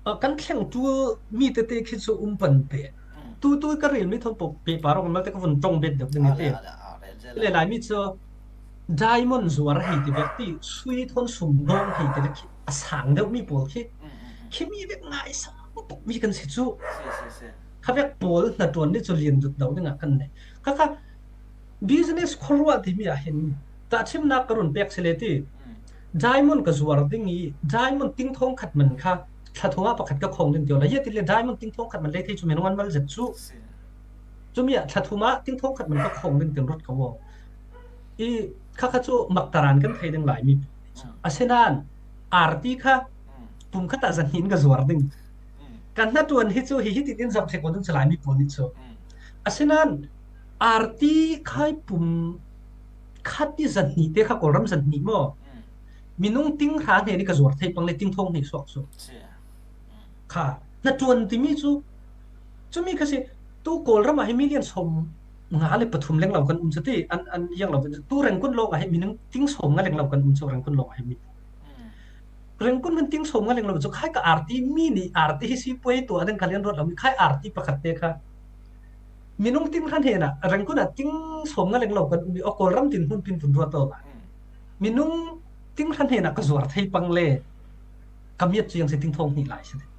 uh, kan thleng tu mi tete khi cu um pan pe. Tu, tu ka rel mi thon pawh pe pa rawk malte ka vun ṭong bet deuh ding i ti. Le Laimi cu diamond zuar hei ti vek ti, sui thawn sum dawng hei ti vek khi a sang deuh mi pawl khi, khi mi vek ngai sa tuk mi kan si cu. Kha vek pawl hna tuan nih cu lian dut deuh dingah kan nei. Kha kha business khuaruah timi ah hin tahchimnak ka run pek si le ti. Diamond ka zuar ding i, diamond tingthawng khat man kha thla thum ah pakhat ka khawng ding ti awla. Ia ti le diamond tingthawng khat man lei thei cu minung an mal zet cu. Cumi ah thla thum ah tingthawng khat man ka khawng ding tin ruat ko aw. I kha kha cu maktaran kan thei ding Laimi. Asinain arti kha pum khat ah zahnih in ka zuar ding. Ka hna tuan hi cu hi, hitin in zam thei ko ding cu Laimi pawl nih cu. Asinain arti khai pum khat i zahnih te kha Kawlram zahnih maw? Minung ting hra hnen i ka zuar thei pang le tingthawng hnih suak cu. Kha, hna tuan timi cu, cumi kha si, tu Kawlram ah hi million sawm nga le pathum leng lo kan um cu ti, an, an ziang lo, tu Rengkun lawng ah hi minung ting sawm nga leng lo kan um cu Rengkun lawng ah hi mi. Rengkun hmun ting sawm nga leng lo cu khai ka arti mi nih arti hi sipuai tuah ding kha lian ruat lo mi khai arti pakhat te kha. Minung ting hra hnen ah Rengkun ah ting sawm nga leng lo kan um i aw Kawlram tin hmun pin vun ruat aw lai. Minung ting hra hnen ah ka zuar thei pang le ka miat cu ziang si tingthawng hnih lai si ding.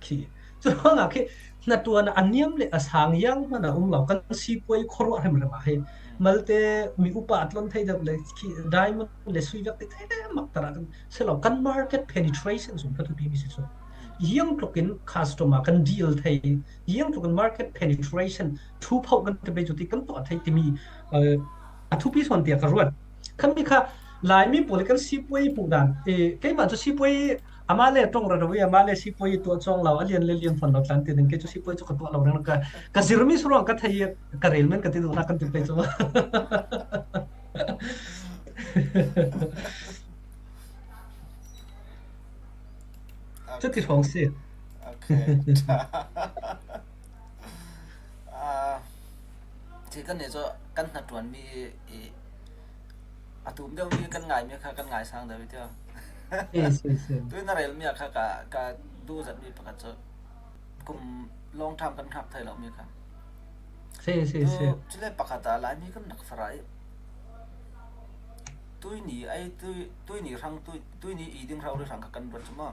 Khi. Curuangah khi hna tuan a niam le a sang ziang hmanh a um lo kan sipuai khuaruah hrimhrim ah hi. Malte mi upa a tlon thei deuh le khi diamond le sui vek ti thei le maktaran kan si lo kan market penetration zong kha thupi mi si cu. Ziang tlukin customer kan deal thei, ziang tlukin market penetration thu phauh kan ti pei cu ti kan tuah thei timi, eh, a thupi sawn tiah ka ruat. Khami kha Laimi pawl i kan sipuai puh dan. Eh, keimah cu sipuai amah le ṭong rero i amah le sipuai tuah cuang lo, a lian le lian fawn lo tlan ti ding. Kei cu sipuai cu ka tuah lo reng ka, ka zirmi si ruang ka thei i ka rel men ka ti duhnak kan ti pei cu. Cuti hrawng si. Okay. Ah, Hi kan nih cu kan hnaṭuanmi i a tum deuhmi kan ngaimi kha kan ngaisang deuh i tiah. Si, si, si. Tui na relmi ah kha ka, ka duh zetmi pakhat cu kum long term kan hngak thei lomi kha. Si, si, tu si. Cule pakhat ah Laimi kan rak farah i tuini ei, tui, tuini hrang, tui, tuini i ding rori hrang kha kan ruat cu maw?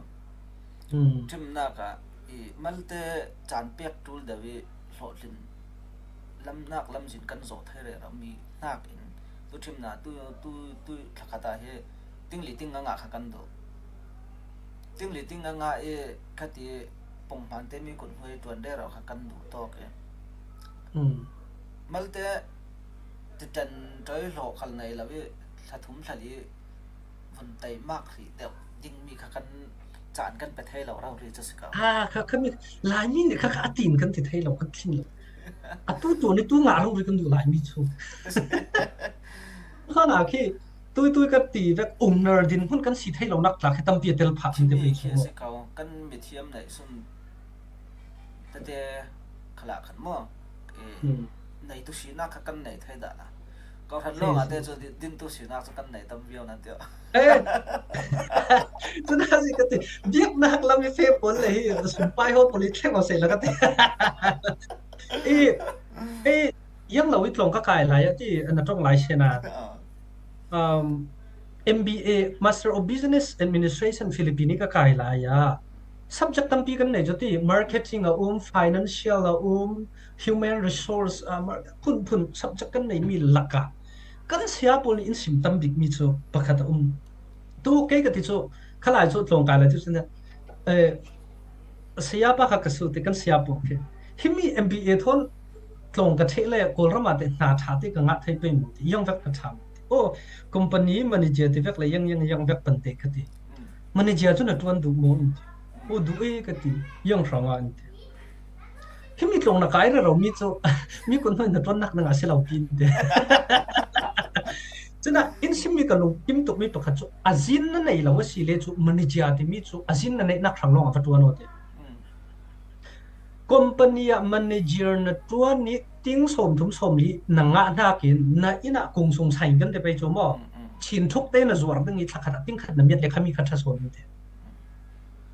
Hmm. Ṭhimnak ah i malte caan pek ṭul deuh i hlawhtlin lamnak lamzin kan zawh thei rero mi hnakin tu ṭhimnak tu, tu, tu thlakhat ah hi tingli ting nga ngah kha kan duh. Tingli ting nga ngah i khati punghman te mi kut hnuai ṭuan rero kha kan duh tawk i. Hmm. Malte titan ṭoi hlawh khal nei lo i thla thum thla li vun tei mak hrih deuh dingmi kha kan caan kan pe thei lo rori cu si ko. Ha, kha, kha mi, Laimi nih kha, kha a tin kan ti thei lo, kan thin lo. A tu tu ni tu nga rori kan duh Laimi cu. Kha na khi, tui tui kan ti vek, umnar din hmun kan si thei lo nak tla khi tampi a tel phah kan ti. Chimi pei khi khi a si ko, kan mithiam neih sun tete khalah khan maw? Eh, hmm. Neitu sinak kha kan nei thei dah la. Ko hran lawng ah te cu di-, dintu sinak cu kan nei tam viau nan tiah. Eh. Cuna si ka ti, biaknak lam i feh pawl le hi, sumpai haw pawl i thleng aw sei la ka ti. I, i, yang lo i tlawng ka kai lai a ti, na tlawng lai sena. Um, M B A, Master of Business Administration, Philippine i ka kai lai a. Subject tampi kan nei cu ti, marketing a um, financial a um, human resource, ah, mar-, phun phun subject kan nei mi laka. Kan saya pawl nih in sim tam bik mi cu pakhat a um. Tu kei ka ti cu, khalai cu tlawng kai lai cu, eh, saya pa kha ka su ti kan saya pawl khi. Himi M B A thawn tlawng ka ṭheh le Kawlram ah te hna ṭha te ka ngah thei pei maw ti, yang vek ka ṭha maw ti. Oh, company manager ti vek le yang, yang, yang vek pan te ka ti. Manager cu na ṭuan duh maw in ti. Oh, duh e ka ti, yang hrang ah in ti. Himi tlawng na kai rero mi cu, mi kun hnuai na ṭuannak na ngah si lo pi in ti. Cuna in simmi ka lungkim tukmi pakhat cu a zin na nei lo a si le cu manager timi cu a zin na neihnak hrang lawng a va ṭuan aw ti. Company ah manager na ṭuan i ting sawmthum sawmli na ngah hnakin na inn ah kung sung saing kan ti pei cu maw? Chin thuk te na zuar ding i thlakhat ah ting khat na miat le khami kha ṭha sawn in ti.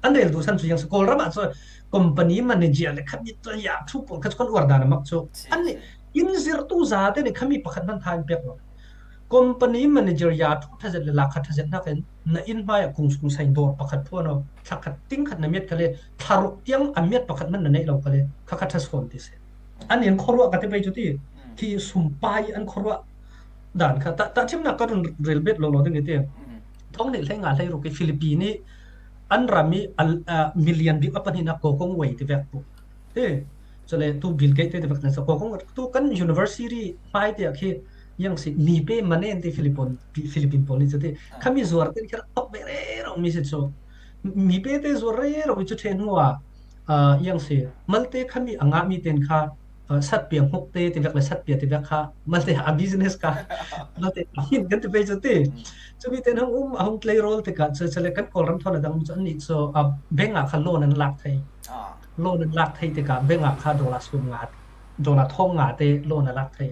An rel duhsan cu yang si Kawlram ah cu company manager le khami tu ya thu pawl kha cu kan uar dan a mak cu. An nih in zirtu za te nih khami pakhat hman tha in pek lo. Company manager ya thu ṭha zet le lak kha ṭha zet hnakin na inn hmai ah kung sung saing dawr pakhat phuan aw, thla khat ting khat na miat kha le thla ruk tiang a miat pakhat hman na neih lo kha le kha kha ṭha sawn ti si. An in khuaruah ka ti pei cu ti khi sumpai an khuaruah dan kha ta, ta thimnak ka run rel bet lo lo ding i ti. Thong nih hlei nga hlei ruk i Philippine i an ram i a, a, million bik a pahnihnak ko kong wei ti vek pu. He, cule tu Bill Gates te ti vek nasa ko kong tu kan university hmai tiah khi yang si mi pe manen ti Philippine, Philippine pawl i cu ti. Khami zuar tin khi rak tok ve rero mi si cu. Mi pe te zuar rero i cu ṭhen hnu ah, ah, yang si malte khami a ngah mi ten kha, ah, satpia hmuk te ti vek le satpia ti vek kha malte a business kha malte a hin kan ti pei cu ti. Cumi ten hong um a hong tlei rawl tikah cu, cule kan Kawlram thawn a dang cu annih cu, ah, bank ah kha loan an lak thei. Loan an lak thei tikah bank ah kha dollar sum nga, dollar thawng nga te loan a lak thei.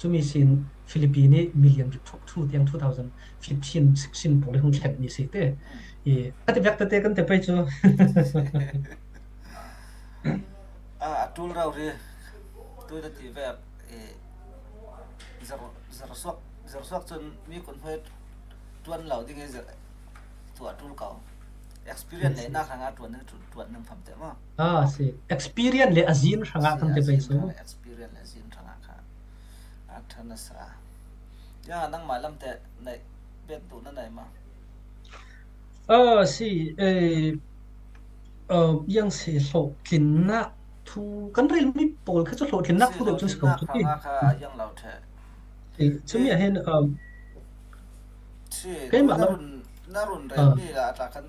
Cumi sin Philippine i million bik thuk thu tiang two thousand fifteen, sixteen pawl i hung thlen mi si te. I, a ti vek tete kan ti pei cu. A, a ṭul rau ri. Tu na ti vek, i, zer, zer suak, zer suak cun mi kun hmai ṭuan lo ding i zer, tu a ṭul ko. Experience neihnak hrangah ṭuan ding, ṭuan, ṭuan ding fam te maw? Ah, si. Experience le a zin hrangah kan ti pei so. Experience le a zin hrangah kha a ṭha nasa. Ya, nangmah lam te neih bet duh na nei maw? Ah, si, eh, ah, yang si hlawhtlinnak thu kan relmi pawl kha cu hlawhtlinnak thu deuh cun si ko cu ti. Kha yang lo ṭheh. Eh, cumi ah hin, um, keimah na lam run, na run relmi la a tla kan,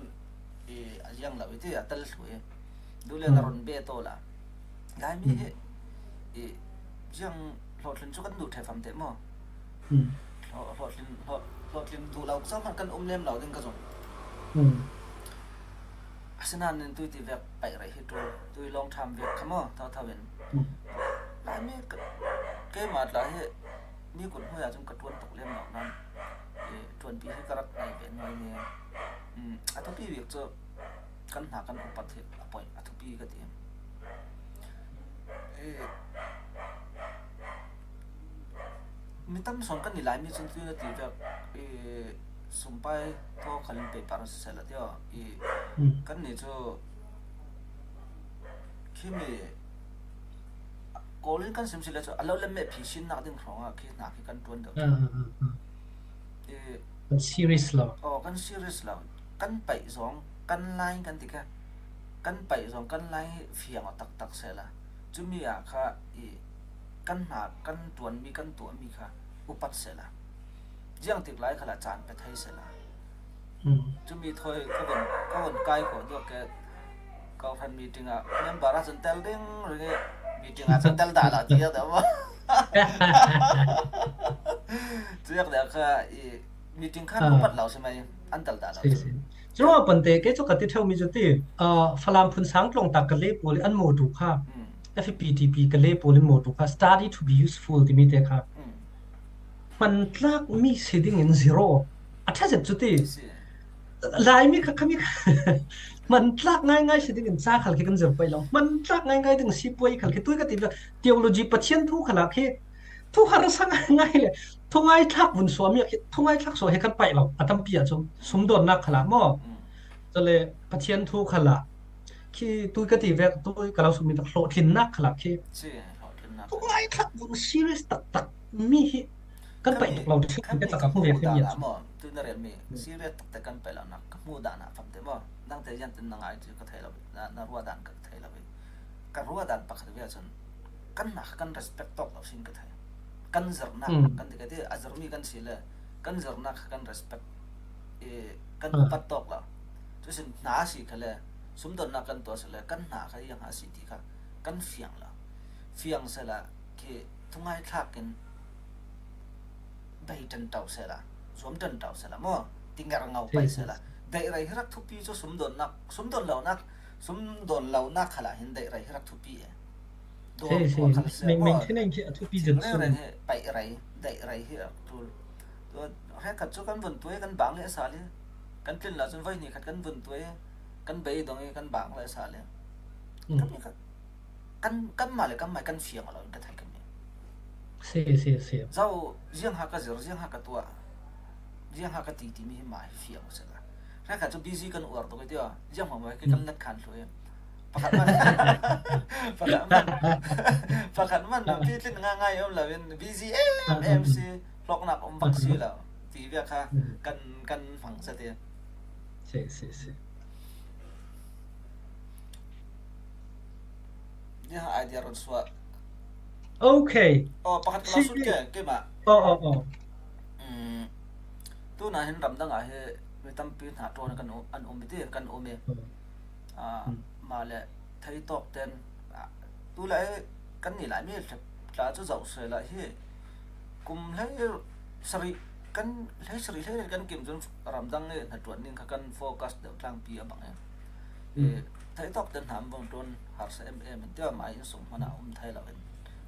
eh, a yang lo i ti a tel thlu i. Dule na run be to la. Laimi hi, i, ziang hlawhtlin cu kan duh ṭheh fam te maw? Hlawh-, hlawhtlin, hlawh-, hlawhtlin duh lo, zohmanh kan um lem lo ding ka zong. Asinain tui ti vek paih rei hi tu, tui long tham vek kha maw, tho tho in. Laimi ka, keimah tla hi, mi kut hmui ah cun ka ṭuan tuk lem lo nan, i, ṭuanpi hi ka rak ngai ve nuai ni. A thupi bik cu, kan hna kan upat hi a poih a thupi ka ti. Eh, mi tam sawn kan i Laimi cun tu na ti vek, eh, sumpai thaw khalin pei par siseh la tio. I, kan ni cu khi mi Kawl in kan sim si le cu a lo le meh phi sinnak ding hrawngah khi hna khi kan ṭuan deuh. Eh, kan serious lo. Oh, kan serious lo. Kan paih zong, kan line kan ti kha. Kan paih zong, kan line hi fiang aw taktak sehla. Cumi ah kha i kan hna, kan ṭuanmi, kan tuahmi kha upat sehla. Ziang tik lai khalah caan pe thei sehla. Cumi thawi ka vun, ka vun kai khawh duak ke. Kawhhran meeting ah member ah cun tel ding ring i meeting ah cun tel dah lo ti a dah maw? Cuak dah kha i meeting khan upat lo si mai an tel dah lo. Curuangah pante kei cu ka ti ṭheu mi cu ti, ah, Falam phun sang tlawng tak ka le pawl i an mawṭu kha, F P T P ka le pawl in mawṭu kha study to be useful timi te kha hman tlak mi si ding in zero a ṭha zet cu ti. Laimi kha, khami kha, hman tlak ngaingai si dingin ca khal khi kan zir paih lo. Hman tlak ngaingai ding sipuai khal khi tui ka ti ve. Theology, Pathian thu khalah khi thu harsa ngaingai le thu ngaithlak vun suah mi khi thu ngaithlak suah hi kan paih lo. A tampi ah cu sumdawnnak khalah maw? Cule Pathian thu khalah khi tui ka ti ve, tui ka lo sumi tak hlawhtlinnak khalah khi thu ngaithlak vun serious taktak mi hi kan paih tuk lo. Thil kan tak a hmu ve khi mi ah maw? Tu na rel mi serious taktak kan paih lo nak ka hmuh dan ah famte maw? Nangte ziantin na ngai cu ka thei lo, na, na ruah dan ka thei lo. Ka ruah dan pakhat ve cun kan hna kha kan respect tawk lo sin ka thei. Kan zirnak kan ti ka ti, a zirmi kan si le kan zirnak kha kan respect, eh, kan upat tawk lo. Cusin hna a si kha le sumdawnnak kan tuah si le kan hna kha ziang a si ti kha kan fiang lo. Fiang sehla khi thungai thlak in bei ṭan ṭau sehla, zuam ṭan ṭau sehla maw? Ti ngerngau paih sehla. Daih rei hi rak thupi cu sumdawnnak, sumdawn lonak, sumdawn lonak khalah hin daih rei hi rak thupi e. Dawn khal sehla maw? Thing reng reng hi paih rei, daih rei hi rak ṭul. Tua hrekkhat cu kan vun tuai, kan bang le a sa le. Kan tlin lo cun voi hnih khat kan vun tuai, kan bei dong i kan bang le a sa le. Kan, kanmah le kanmah kan fiang lo in ka thei kan mi. Si, si, si. Zo, ziang ha ka zir, ziang ha ka tuah, ziang ha ka ti timi hi mah hi fiang u sehla. Hrekkhat cu busy kan uar tuk i tia, ziang hmang mah khi kan let khan hlu i. Pakhat man, pakhat man, pakhat man, pi tlin nga ngai om lo in, busy em em si, hlawknak um bak si lo. Ti bia kha kan, kan hmang sa ti. Si, si, si. Nia idea ron suah. Okay. Oh, pakhat ka lo sut ke, keimah. Oh, oh, oh. Mm, tu nahin ramdang ah hi mi tampi hna ṭuan kan um, an um i ti, kan um i. Ah, mah le thei tawk ten, ah, tu lai kan ni lai mi tla cu zoh sehla hi kum hlei sarih kan, hlei sarih hlei kan kim cun ramdang i hnaṭuan ning kha kan focus deuh tlangpi a bang i. Eh, thei tawk ten hna an vung ṭuan harsa em em in tia mah in sung hmanh ah um thei lo in,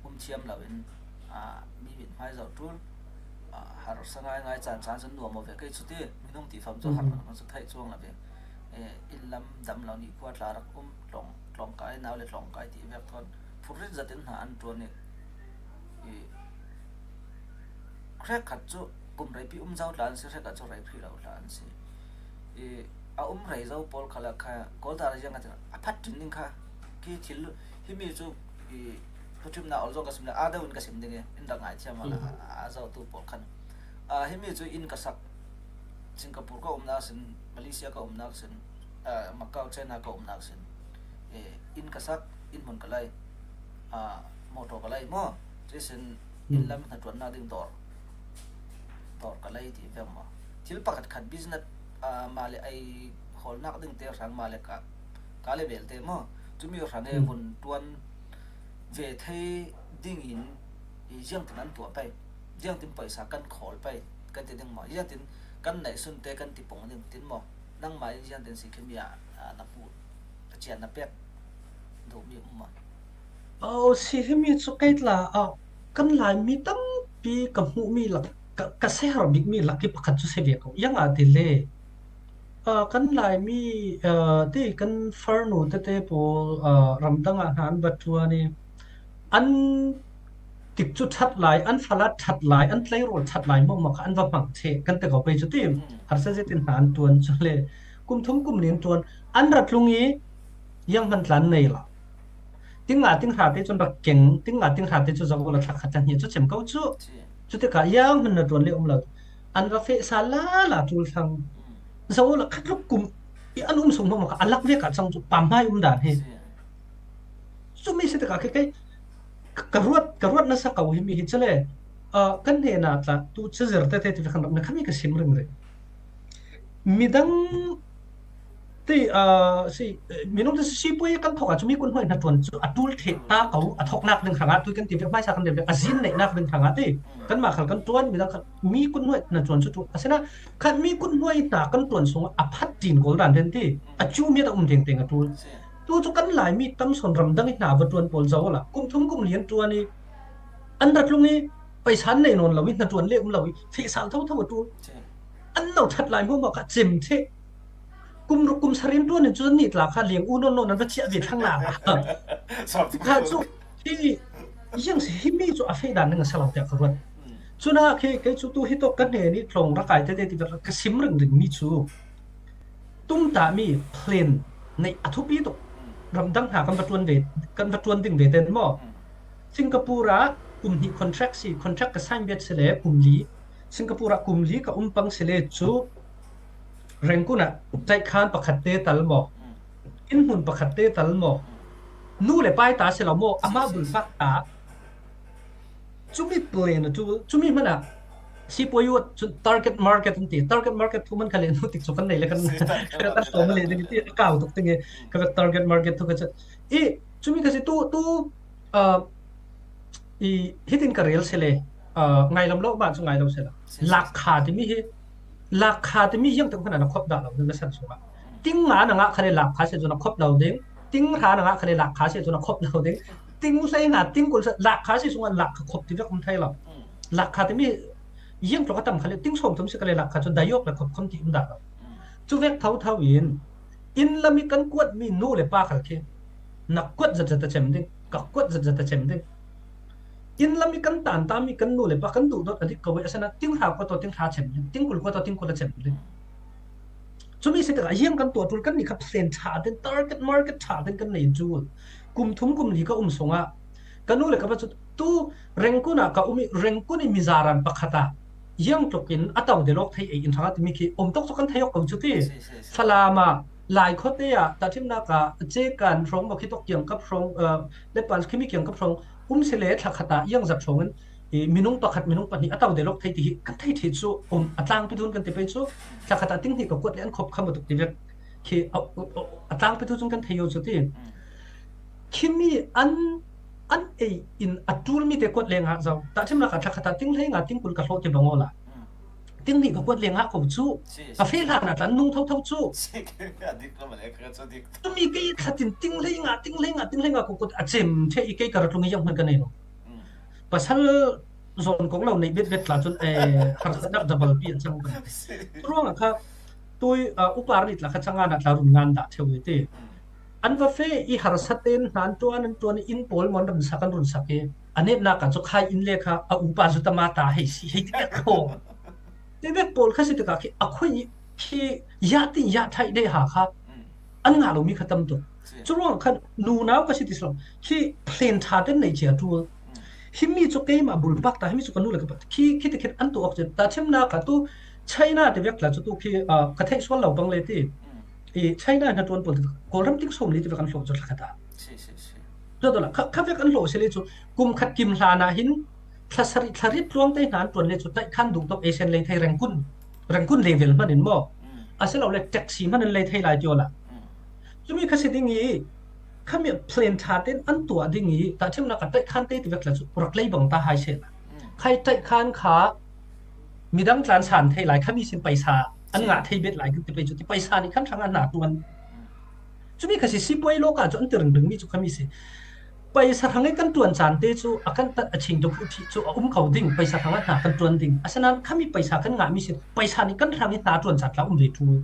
um thiam lo in, ah, mi mit hmai zoh ṭul, ah, harsa ngaingai caan caan cun nuam aw ve kei cu ti, minung ti fam cu har hmanh cu theih cuang lo ve. Eh, inn lam dam lo nih khua tla rak um, tlawng, tlawngkai nau le tlawngkai ti vek thawn phurrit zat in hna an ṭuan i, i hrekkhat cu kum reipi um zo tla an si, hrekkhat cu reipi lo tla an si. I, a um rei zo pawl khalah kha Kawl dar ziang a ti a phat ṭin ding kha khi thil himi cu i, thuṭhimnak ol zong ka sim le aa deuh in ka sim ding i in rak ngaithiam a, a, a zohtu pawl khan, ah, himi cu inn ka sak, Singapore ka umnak sin, Malaysia ka umnak sin, ah, Macau, China ka umnak sin, eh, inn ka sak, inn hmun ka lei, ah, motor ka lei maw? Cuih sin inn lam hnaṭuannak ding dawr, dawr ka lei ti veng maw? Thil pakhat khat business, ah, mah le ei hawlnak ding te hrang mah le ka, ka le bel te maw? Cumi hrang e vun ṭuan ve thei dingin i ziangtin an tuah pei, ziangtin paisa kan khawl pei kan ti ding maw? Ziangtin kan neihsun te kan ti pong ding tin maw? Nangmah in ziangtin si khimi ah, ah, na hmuh a cian na pek duhmi um maw? Oh, si himi cu kei tla, ah, kan Laimi tampi ka hmuhmi lak, ka, ka sihar bikmi lak hi pakhat cu si ve ko. Ziangahtile, ah, kan Laimi, ah, ti kan farnu tete pawl, ah, ramdang ah hna an va ṭuan i an tikcu ṭhat lai, an falat ṭhat lai, an tleirawl ṭhat lai hmawkmawk kha an va hmang che kan ti ko pei cu ti. Harsa zetin hna an ṭuan cu le kum thum kum li an ṭuan, an ra tlung i ziang hman tla an nei lo. Ting nga ting hra te cun rak keng, ting nga ting hra te cu zoh la thlak khat hnih cu cem ko cu. Cutikah ziang hman na ṭuan le um lo. An va feh sal lala ṭul thlang. Zoh la khat luk kum i an um sung hmawkmawk kha a lak vek ah cang cu pamhmai um dan hi. Cumi si tikah khi kei ka ruat, ka ruat nasa ko himi hi cule, ah, kan hnenah tla tu cazir tete ti ve khan rak na khami ka sim ringring. Midang ti, ah, si, minung ti si, sipuai kan thawk ah cu mi kun hnuai hnaṭuan cu a ṭul theh ta ko, a thawknak ding hrangah tui kan ti ve, hmaisa kan ti ve, a zin neihnak ding hrangah ti kanmah khal kan ṭuan, midang khal mi kun hnuai hnaṭuan cu ṭul. Asinain khat mi kun hnuai hna kan ṭuan sungah a phat ṭin kawl dan den ti a cu miat a um tengteng a ṭul. Tu cu kan Laimi tam sawn ramdang i hna va ṭuan pawl zoh la kum thum kum li an ṭuan i an ra tlung i paisa an nei nawn lo i hnaṭuan le um lo i feh sal thotho a ṭul. An lo ṭhat lai hmawkmawk kha cem theh. Kum ruk kum sarian tuan in chu ni tla kha liang u non non an va chia ve thlang na. Kha chu hi yang si hi mi chu a fei dan nang sa lo te ka ruat. Chuna khi kei chu tu hi to kan he ni tlong ra kai te te ti ka sim ring ring mi chu. Tum ta mi plan nei a thupi to. Ram dang ha kan va tuan ve, kan va tuan ding ve den mo. Singapore a kum ni contract si, contract ka sign bet se le kum li. Singapore a kum li ka um pang se le chu Rangoon a tai khan pakhat te tal mo. In mun pakhat te tal mo. Nu le pai ta se lo mo, ama bul pak ta. Chumi plan chu, chumi mana si poi u chu target market ti, target market thu man ka le nu tik chu kan nei le kan kan som le ding ti ka u tuk ting e ka target market thu ka cha. I chumi ka si tu tu a i hitin ka rel se le a ngai lam lo ba chu ngai lo se la. Lak kha ti mi hi, lak kha ti mi yang tang khana na khop da lo na san sung a. Ting nga na nga kha le lak kha se chu na khop lo ding. Ting hra na nga kha le lak kha se chu na khop lo ding. Ting sei nga ting kul sa lak kha se sung a lak kha khop ti ve kum thai lo. Lak kha ti mi yang tlo ka tam kha le ting som thum se ka le lak kha chu da yok le khop khom ti um da lo. Chu vek thau thau in in lami kan kuat mi nu le pa khal khi na kuat zat zat a chem ding, ka kuat zat zat a chem ding. In lami kan tan ta mi kan nu le pa kan duh dot a dik ko we a sana ting hra ko to ting hra chem ding, ting kul ko to ting kul a chem ding. Chumi se ta a yang kan to tul kan ni kha plan tha den, target market tha den kan nei chu. Kum thum kum li ka um song a ka nu le ka pa chu tu Rangoon a ka um i Rangoon i mi zaran pakhat a yang tlok in a tau de lok thei ei in thang a ti mi khi om tok chu kan thei ok ko chu ti. Salama lai khote a ta thim na ka che kan rong ma khi tok yang kap rong le pan khi mi kiang kap rong um se le thla khat a yang zat rong in i minung pakhat minung pahnih a tau de lok thei ti hi kan thei thei chu um a tlang pi thun kan ti pei chu thla khat a ting hnih ka kuat le an khop kham a tuk ti vek khi a tlang pi thu chung kan thei yo chu ti. Khi mi an an ei in a tul mi te kuat le nga zau ta thim na ka thla khat a ting hlei nga ting kul ka hlo ti bang ola ting hnih ka kuat le nga ko chu ka fe hlan a tlan nung thau thau chu. Tumi kei khatin ting hlei nga ting hlei nga ting hlei nga ko kuat a chem the i kei ka ratlung i yang hman ka nei lo. Pasal zon kong lo nei bet bet tla chun eh har sa dak double pi a chang ka. Ruang a kha tui upa ri tla kha changa na tla run ngan da theu i ti. An va fe i har sa ten hnan tuan an tuan in pol mon run sak an run sak i. A net na kan chu khai in le kha a upa zu ta ma ta hei si hei ti ko. Te bek pol kha si te ka khi a khoi khi ya ti ya thai de ha kha. An nga lo mi kha tam tu. Chu ruang khan nu nau ka si ti slo khi plan tha ten nei chia tu. Hi mi chu keima bul pak ta hi mi chu ka nu le ka pa khi khi te khet an tu ok che ta chem na ka tu China te vek la chu tu khi ka thei sual lo bang le ti. I China na tuan pol kol ram tik som li te vek an hlo chu thla khat a. Chu to la kha vek an hlo se le chu kum khat kim hla na hin thla sari thla rit tluang te hnan tuan le chu tai khan duk tok Asian lei thei Rangoon Rangoon level hman in mo. A se lo le taxi hman an lei thei lai ti ola. Chumi kha si ding i khami plan tha ten an tua ding i ta thim na ka tai khan te ti vek la chu rak lei bang ta hai se la. Khai tai khan kha midang tlan san thei lai khami sin paisa an nga thei bet lai kan ti pei chu ti paisa ni khan thang an na tuan. Chumi kha si si poi lo ka chu an ti ring ring mi chu khami si. Paisa hrangai kan tuan chan te chu a kan tat a ching dok hu thi chu a um kau ding paisa hrangai hna kan tuan ding. A sanan khami paisa kan ngah mi sin paisa ni kan hrangai hna tuan chan tla um ve thu.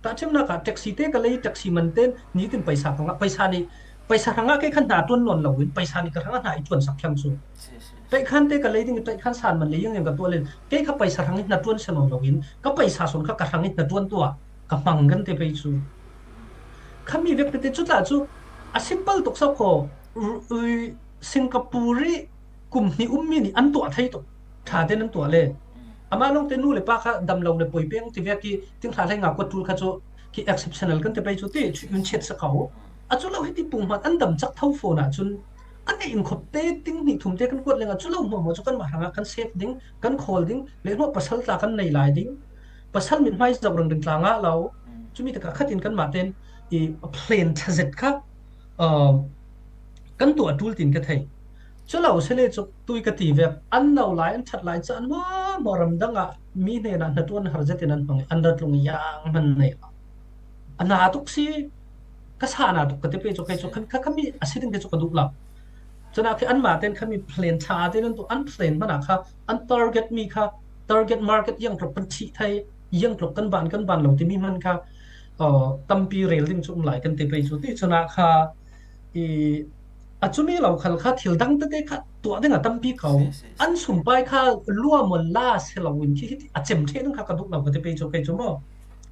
Ta chim na ka taxi te ka lei taxi man ten ni tin paisa ka ngah paisa ni paisa hrangai kei khan hna tuan non lo in paisa ni ka hrangai hna i tuan sak thlang chu. Tai khan te ka lei ding tai khan san man lei yang yang ka tuan len kei kha paisa hrangai hna tuan sa non lo in ka paisa son kha ka hrangai hna tuan tua ka hmang kan te pei chu. Khami vek te chu tla chu a simple tok sa kho Singapore ri kum hni um mi ni an tuah thei tuk tha te nan tuah le. Ama long te nu le pa kha dam lo le poi peng ti vek ki ting hla hlai nga ko tul kha chu ki exceptional kan te pei chu ti chu yun chet sa kau. A chu lo hi ti pung hman an dam chak tho fo na chun an ei in khop te ting hni thum te kan kuat le nga chu lo mo mo chu kan ma hanga kan save ding kan khol ding le hno pasal tla kan nei lai ding. Pasal mit hmai zau rang ding tla nga lo. Chumi taka khatin kan ma ten i plan tha zet kha kan tuah tul tin ka thei. Chu lo se le chu tui ka ti vek an no lai an that lai chu an ma ma ram dang a mi hne na hna tuan har zet in an hmang an rat lung yang man nei lo. A na tuk si ka sa na tuk ka te pe chu kai chu khan kha kami a si ding te chu ka duk lo. Chuna khi an ma ten kha mi plan tha te nan tu an plan mana kha an target mi kha target market yang tlok pan thi thai. iang tluk kan ban kan ban lo timi hman kha, uh, tampi rel ding chu um lai kan ti pei chu ti chun a kha, i, a chumi lo khal kha thil dang tete kha tuah ding a tampi ko. An sumpai kha lua maw la se lo in khi khi a chem ṭhe ding kha ka duh lo ka ti pei chu kei chu maw.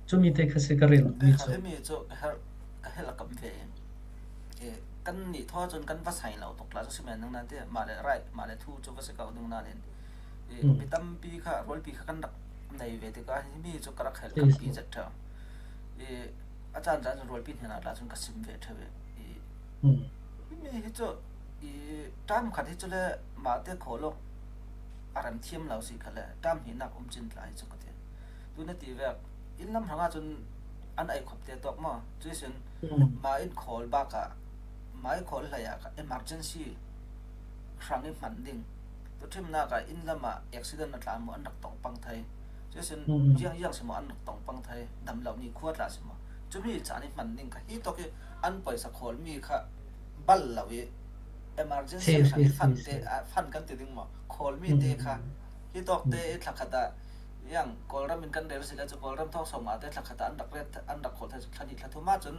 Chumi te kha se ka rel mi chu. Hemi chu ka hel, ka hel a kam ve. E, kan nih thaw chun kan va sai lo tuk la chu simen nang nan te, male rai, male thu chu va se kau ding nan in. E, mi tampi kha, rualpi kha kan rak nei ve tika, hemi chu ka rak hel kam pi zet ṭha. E, a chan chan chun rualpi hnena tla chun ka sim ve ṭha ve. E, hemi hi chu, i, tam khat hi chu le mate khawl lawk a ran thiam lo si kha le, tam hi nak um chin tla hi chu ka ti. Tuna ti vek, in lam hranga chun an ei khop te tawk maw. Chu sin, ma in khawl bak a, ma in khawl hlei a kha emergency hrang i hman ding. Tu thim nak a in lam a accident a tla maw an rak tawng pang thei. Chu sin, ziang ziang si maw an rak tawng pang thei. Dam lo ni khua tla si maw. Chumi chan i hman ding kha hi tawk i an pawisa khawl mi kha bal lo i emergency hrang i fan te, a, fan kan ti ding maw. Khawl mi te kha hi tawk te i thla khat a, yang Kawlram in kan rel si le chu Kawlram thawk sawm a te thla khat a an rak ret, an rak khawl thei chu thla ni thla thum a chun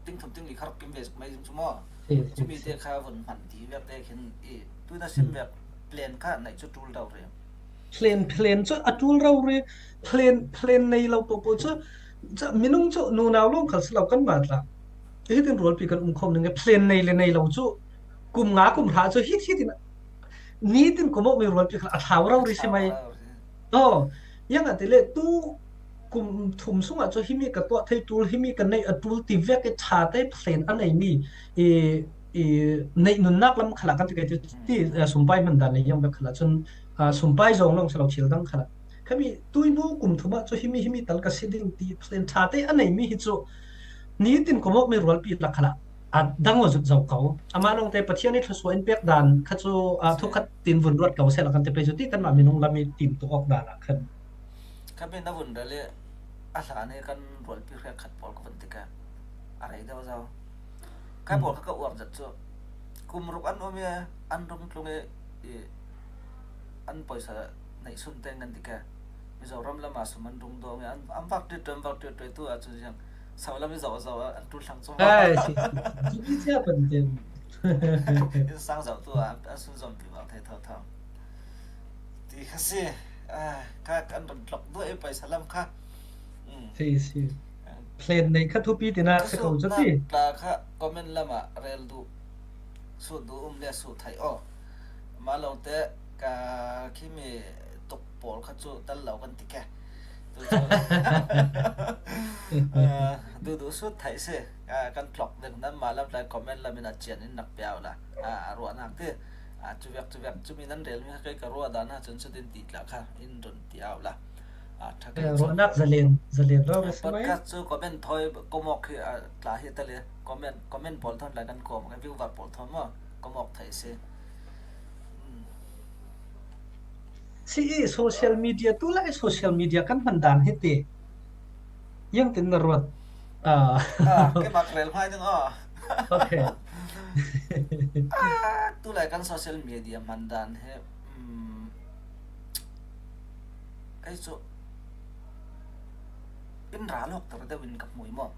ting thum ting li kha rak kim ve zuk mai zing chu maw. Chumi te kha vun hman ti vek te khin i tuna sim vek plan kha nei chu tul dau re. Plan, plan chu a tul rau re, plan, plan nei lo po po chu, chu minung chu nunau lawng khal si lo kan ma tla. Hitin rualpi kan um khawm ning e, plan nei le nei lo chu kum nga kum hra chu hit hit in nitin kum awk mi rualpi khal a thlau rau ri si mai. Aw, yang a ti le tu kum thum sungah chu himi ka tuah thei tul, himi ka neih a tul ti vek i ṭha te plan a nei mi i, i neih nunnak lam khalah kan ti kai ti, ti, eh, sumpai hman dan nei yang vek khalah chun, ah, sumpai zawng lawng si lo thil dang khalah. Khami tui hnu kum thumah chu himi, himi tal ka si ding ti plan ṭha te a nei mi hi chu nitin kum awk mi rualpi lak khalah a dang aw zut zo ko. Ama lawngte Pathian i thluasuah in pek dan kha chu, ah, thukhat tin vun ruat ko sela kan ti pei chu ti kanmah minung lam i tin tu awk dan ah khan. Khami na vun rel i a hlan i kan rualpi hriak khat pawl ka vun ti ka a rei deuh zo. Kai pawl kha ka uar zat chu kum ruk an um i an rung tlung i, i an pawisa neih sun te ngan ti ka Mizoram lama sum an rung dawng i an, an vak ṭiṭ an vak ṭiṭ tu a chu ziang sau lam i zo zo a an ṭul thlang chu. Ai, si, si, si, si, a pan ten. In sang zo tu a an sun zom pi vak thei tho tho. Ti kha si, a, kha kan run tlok duh i pawisa lam kha. Thei si. Plan nei kha thupi tina se ko chu ti. Tla kha comment lama rel duh. Su duh um le su thai aw. Ma lo te ka khimi tuk pawl kha chu tal lo kan ti ke. Tu chu. Ah, duh duh su thai se. Ah, kan tlok ding nan ma lam tlai comment lamin a chian in nak piau la. Ah, a ruah nak ti. Ah, chu vek chu vek chu mi nan rel mi kha kei ka ruah dan a chun chu din ti tla kha in run ti au la. Ah, tha kei chu. Ruahnak zalen, zalen lo. Ah, podcast chu comment thoi komok hi, ah, tla hi ta le. Comment, comment pawl thon la kan kom, kan viewer pawl thon maw. Komok thai se. Hmm. Si i social media, tu lai social media kan hman dan hi ti. Yang tin na ruat. Ah. Ah, ke mak rel mai ding aw. Okay. Ah, tu lai kan social media hman dan hi. Hmm. Kei chu in ra lawk ter deuh in ka hmu i maw?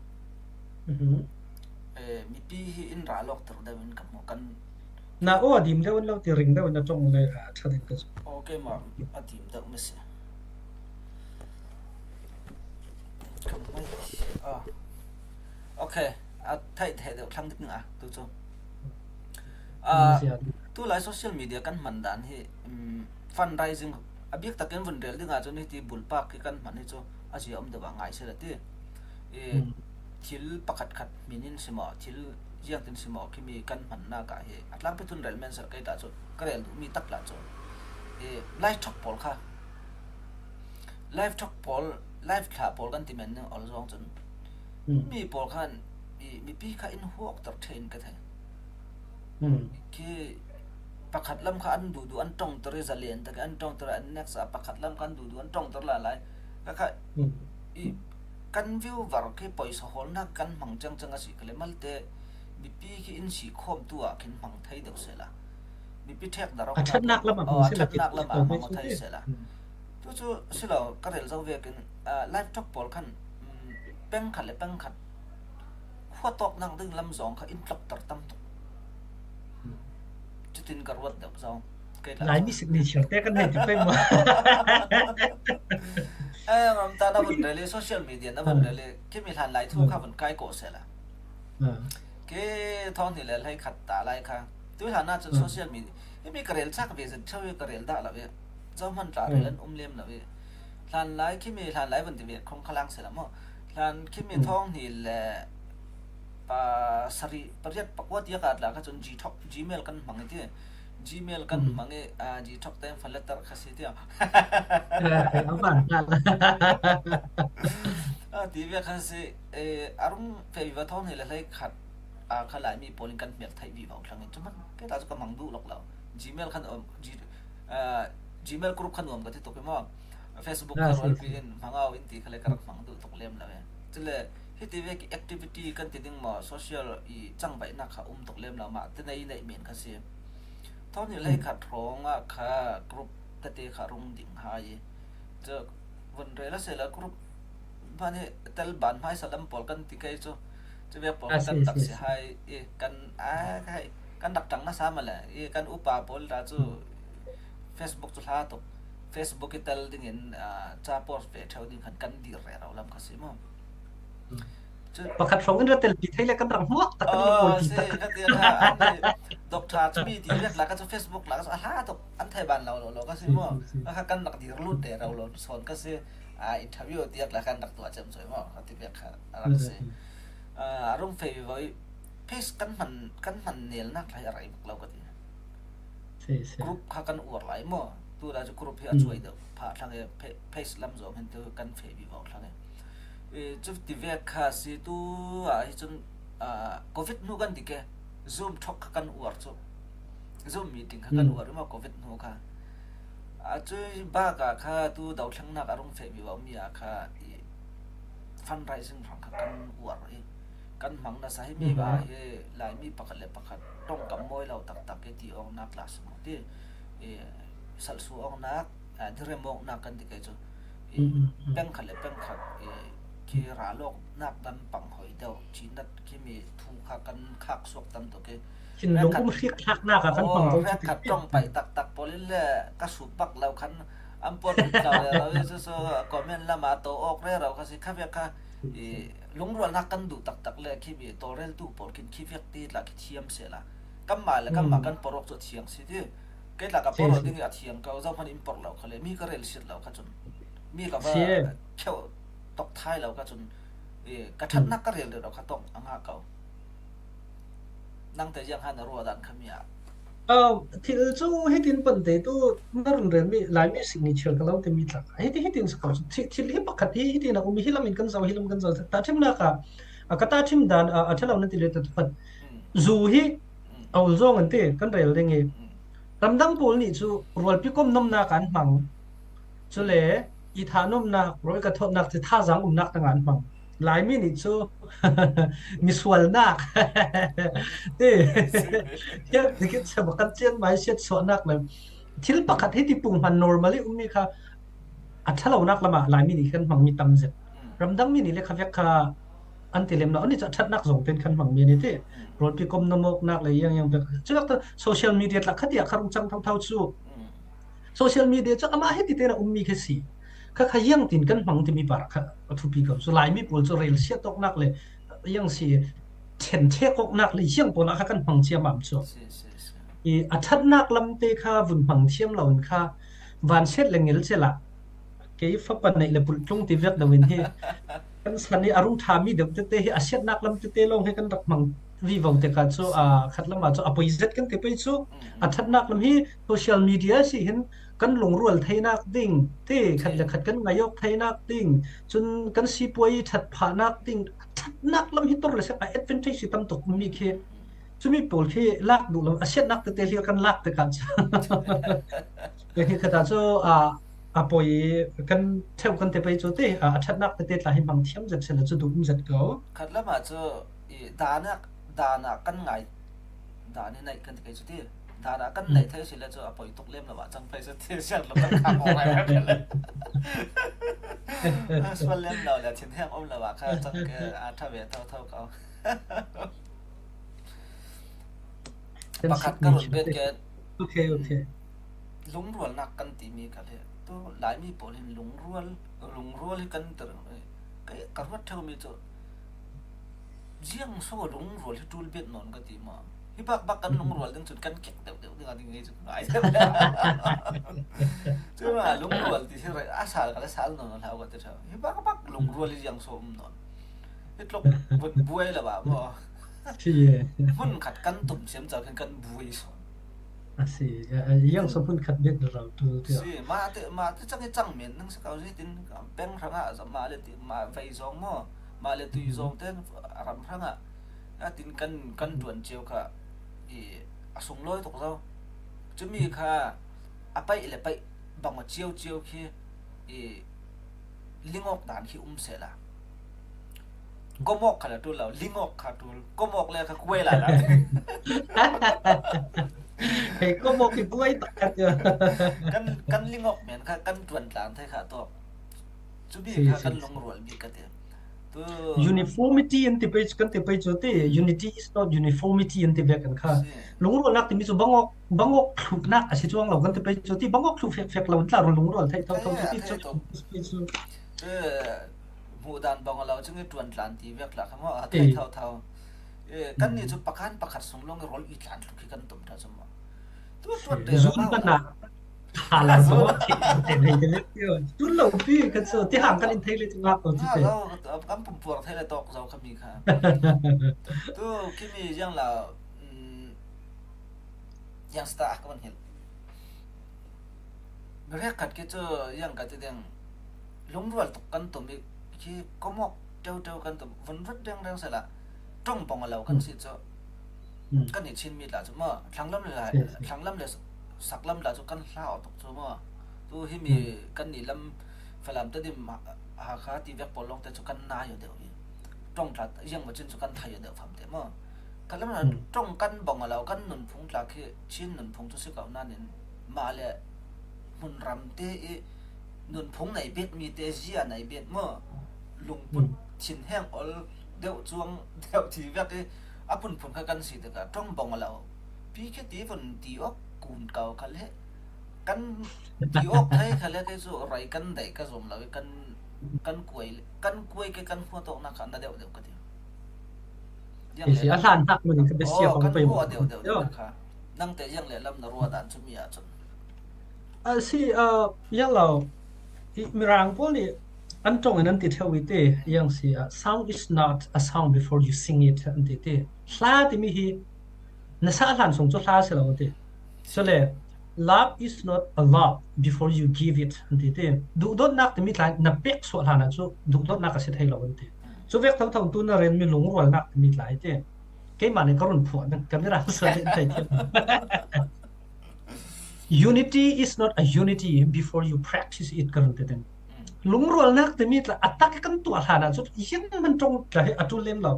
Mhm. Eh, mipi hi in ra lawk ter deuh in ka hmu kan. Na aw a dim deuh in lo ti ring deuh in a ṭawng le a ṭha ding ka chu. Okay ma, a dim deuh masi. Ka mai, ah. Okay, a thei thei deuh thlang dik a tu chu. Ah, tu lai social media kan hman dan hi, um, fundraising a bik takin vun rel dinga chun hiti bulpak hi kan hman hi chu a zia um deuh a ngai se la ti. I, thil pakhat khat hmin in si maw, thil ziang tin si maw, khimi kan hman nak a hi a tlangpi tun rel men ser kei ta chu ka rel duh mi tak la chu. I, live talk pawl kha. Live talk pawl, live thla pawl kan ti men ning ol zawng chun. Mi pawl khan i, mipi kha in huak ter ṭhe in ka thei. Khi pakhat lam kha an duhduh an ṭawngter i zalen tak i an ṭawngter i an next a pakhat lam kha an duhduh an ṭawngter lai lai. Ka kha i kan viewer khi pawisa hawlna kan hmang chang chang a si ka le malte mipi khi in si khawmtu ah khin hmang thei deuh sela. Mipi ṭhek darok a ṭhatnak lam a hmang thei sela. Tu chu si lo, ka rel zo vekin, ah, live talk pawl khan, um, peng khat le peng khat huatawk nang ding lam zawng kha in tlawkter tam tuk. Chutin ka ruat deuh zo. Kei la Lai chu mi signature te kan hei ti pei maw? Eh, ngam ta na vun rel i, social media na vun rel i, kimi hlan lai thu kha vun kai ko se la. Ah. Ke thawng hnih le hlei khat ta lai kha. Tu hlan na chun social media. Himi ka rel chak ve zet theu i, ka rel dah lo i. Zohman tla rel an um lem lo i. Hlan lai, khimi hlan lai vun ti ve khong kha lang se la maw. Hlan khimi thawng hnih le pa sari, pariat pakua tiak a tla kha chun Gtalk, Gmail kan hmang i ti. Gmail kan hmang i, ah, Gtalk te fan letter kha si ti a. Eh, a van ta la. Ah, ti ve kha si, eh, a rung fe viva thawng hnih le hlei khat, ah, kha Laimi pawl in kan hmel thei viva u thlang in chuman. Kei ta chu ka hmang duh lawk lo. Gmail khan um, G-, ah, Gmail group khan um ka ti tuk i maw. Facebook kha rualpi in hmang au in ti kha le ka rak hmang duh tuk lem lo e. Chule, hiti ve ki activity kan ti ding maw, social i changbaihna kha um tuk lem lo mah, ti nei nei men kha si. Thawng hnih le hlei khat hrawng a kha group tete kha rung ding hai. Chu vun rel a se la group ban hi tel ban hmaisa lam pawl kan ti kei chu. Chu ve pawl kan tak si hai i kan a khai kan rak tang nasa mah le i kan upa pawl ta chu Facebook chu hla tuk. Facebook i tel dingin, ah, cha post ve theu ding khan kan dir rero lam kha si maw. Pakhat hrawng in ra tel pi thei le kan rak hmuak tak kan pawl pi tak. Ka ti kha an ni doctor chu mi ti vek la ka chu Facebook la ka chu a hla tuk an thei ban lo lo lo ka si maw. Ka kha kan rak dir lut te rau lo son ka si, a interview ti vek la kan rak tua chem choi maw ka ti vek kha a rak si. A rung fei voi page kan hman kan hman nel nak lai a rai bak lo ka ti. Group kha kan uar lai maw. Tu la chu group hi a chuai deuh pha thlang e, page lam zawng hin tu kan fei vivo thlang e. Eh, chu ti vek kha si tu, ah, hi chun, ah, Covid hnu kan ti ke, Zoom talk kha kan uar chu. Zoom meeting kha kan uar i maw Covid hnu kha. A chu bak a kha tu dothlengnak a rung feh vivo mi a kha i fundraising hrang kha kan uar i kan hmang nasa hi mi va hi Laimi pakhat le pakhat tongkam mawi lo taktak i ti awknak la sung ti, i salsu awknak, ah, direm awknak kan ti kei chu. I peng khat le peng khat i khi ralawknak dan pang hoi deuh, chinat khi mi thu kha kan khak suak tam tuk i. Thinlung um hrik thlaknak a kan pang deuh. Hriat khat ṭawng paih taktak pawl in le ka sup bak lo khan an puan rit lo le lo i cu cu comment lama to awk rero kha si kha vek kha i lungrualnak kan duh taktak le khi mi tawlreltu pawl khin khi vek ti tla khi thiam sehla kanmah le kanmah kan porh awk cu a thiang si ti. Kei tla ka porh awk ding i a thiang ko, zohman in porh lo kha le mi ka rel siat lo kha cun mi ka va kheuh tok thai lo kha cun i ka ṭhatnak ka rel rero kha tong a ngah ko. Nangte ziang han a ruah dan kha mi ah. Thil cu hitin pante tu na run rel mi Laimi signature ka lo te mi tla. Hiti hitin si ko cu thil, thil hi pakhat hi hitin a um hi lam in kan zoh hi lam kan zoh. Tahṭhimnak ah, a ka tahṭhim dan a, a ṭha lo nan ti le ta tu khan. Zu hi a ul zawng an ti kan rel ding i. Ramdang pawl nih cu rualpi komnomnak an hmang. Cule i thahnopnak, rawl ka thawtnak cu thazaang umnak tangah an hmang. Laimi nih cu misualnak ti, ticket sema kan cian mai siat suahnak le thil pakhat hiti pung hman normal i ummi kha a ṭhalonak lamah Laimi nih kan hmangmi tam zet. Ramdangmi nih le kha vek kha an ti lem lo, an nih cu a ṭhatnak zong tein kan hmangmi an i ti. Rualpi komnomawknak le iang iang vek. Cunak ta social media tla khatiah kha rung cang thotho cu. Social media cu amah hiti tein a ummi kha si. Kha kha iang tin kan hmang timi par kha a thupi ko. Cu Laimi pawl cu rel siat awknak le iang si ṭhen ṭhek awknak le iang pawl ah kha kan hmang ciamam cu. I a ṭhatnak lam te kha vun hmang thiam lo in kha vansiat le ngel cel ah kei fapa neih le pulh tlung ti vek lo in hi kan san i a rung ṭhami deuh tete hi a siatnak lam tete lawng hi kan rak hmang vivo tikah cu, aa, khat lam ah cu a poi zet kan ti pei cu a ṭhatnak lam hi social media si hin kan lungrual theinak ding ti khat le khat kan ngaih awk theinak ding cun kan sipuai ṭhat phahnak ding a ṭhatnak lam hi tor le sek a advantage hi tam tuk mi khi cumi pawl khi lak duh lo, a siatnak tete hi kan lak tikah cu. Hi khat ah cu, aa, a poi kan ṭheu kan ti pei cu ti, aa, a ṭhatnak tete tla hi hmang thiam zet si lo cu duh um zet ko. Khat lam ah cu i dan ah, dan ah kan ngai, dan i naih kan ti pei cu ti. Thara kan nei thei si le chu a poi tuk lem lo a chang phei sa ti siang lo kan kha ko ngai ka le. Sual lem lo le thin heng om lo a kha chang ke a tha ve tho tho ka. Pakhat ka run bet ke. Okay, okay. Lungrualnak kan ti mi ka le. Tu lai mi pawl hin lungrual, lungrual hi kan ter. Ka, ka ruat theu mi chu. Ziang so lungrual hi tul bet non ka ti ma. Hi bak bak kan lungrual ding chun kan kek deuh deuh ding a ding ngai chu ngai. Chu ma lungrual ti hi rai a sal ka le sal non hlau ka ti theu. Hi bak bak lungrual hi ziang so um non. Hi tlok buai la ba mo. Mun khat kan tum siam chau khin kan buai so. A si, a, a, yang so phun khat bek na rau tu ti. Si, ma te, ma te chang i chang men nang sa kau si tin, peng hrang a, ma le ti, ma vei zong mo, ma le tui zong ten, ram hrang a. A tin kan, kan tuan chiau kha, i, a sung loi tok zau. Chumi kha, a pai le pai, bang a chiau chiau khi, i, lingok dan khi um se la. Komok kha la tu lo, lingok kha tu, komok le kha kuai la la. Hei, komok ki buai tak khat ya. Kan, kan lingok men kha, kan tuan tlang thei kha to. Chu bi kha kan lungrual bi ka te. Tu uniformity in ti page kan ti page chu ti, unity is not uniformity in ti vek kan kha. Lungrual nak ti mi chu bangok, bangok thluk nak a si chuang lo kan ti page chu ti, bangok thluk fek fek lo tla ru lungrual thei tho tho ti chu. Hmuh dan bang lo chungi tuan tlan ti vek la kha mo a thei tho tho. Kan ni chu pakhat pakhat sung long rol i tlan thluk hi kan tum ta chu mo. Tu tuan te zun ba na. Hala zo ti te nei te le tio. Tu lo pi ka chu ti hang kan in thei le chu ngak ko chu te. Kan pum puar thei le tok zo ka mi kha. Tu ki mi yang la yang sta ka man hil. Rek khat ki chu yang ka ti deng. Lungrual tuk kan tum i khi komok teu teu kan tum vun vat deng deng sela tong bong lo kan si chu kan ni chin mi la chu ma thlang lam le thlang lam le sak lam la chu kan hla tuk chu ma tu hi mi kan ni lam falam te dim ha kha ti vek pol long te chu kan na yo deu hi tong tla yang ma chin chu kan thai yo deu pham te ma ka lam na tong kan bong lo kan nun phung tla khi chin nun phung chu si kau na nin ma le hmun ram te i nun phung nei bet mi te zia nei bet mo lungput thin heng ol deuh chuang deuh thi vek i a phun phun kha kan si te ka tong bong lo pi khe ti vun ti ok kun kau kha le kan ti ok thai kha le ke chu rai kan dai ka zom lo kan kan kuai kan kuai ke kan huat ok na kha na deuh deuh ka ti. Isi a hlan hak mun ka besia kong pei mo deuh deuh kha nang te yang le lam na rua dan chu mi a chun. A si a yang lo i mirang pol ni an tong in an ti theu i te yang si a sound is not a sound before you sing it an ti te hla ti mi hi na sa hlan sung chu hla se lo ti. So le love is not a love before you give it an ti te duhdot nak ti mi tlai na pek so hlan a chu duhdot nak a se thei lo an ti. Chu vek thau thau tu na ren mi lungrual nak ti mi tlai te. Keimah nih ka run phuah na camera sa le thei thiam. Unity is not a unity before you practice it ka run te ten. Lungrualnak te mi tla a tak kan tuah hlan a chu yang man tong tla he a tu lem lo.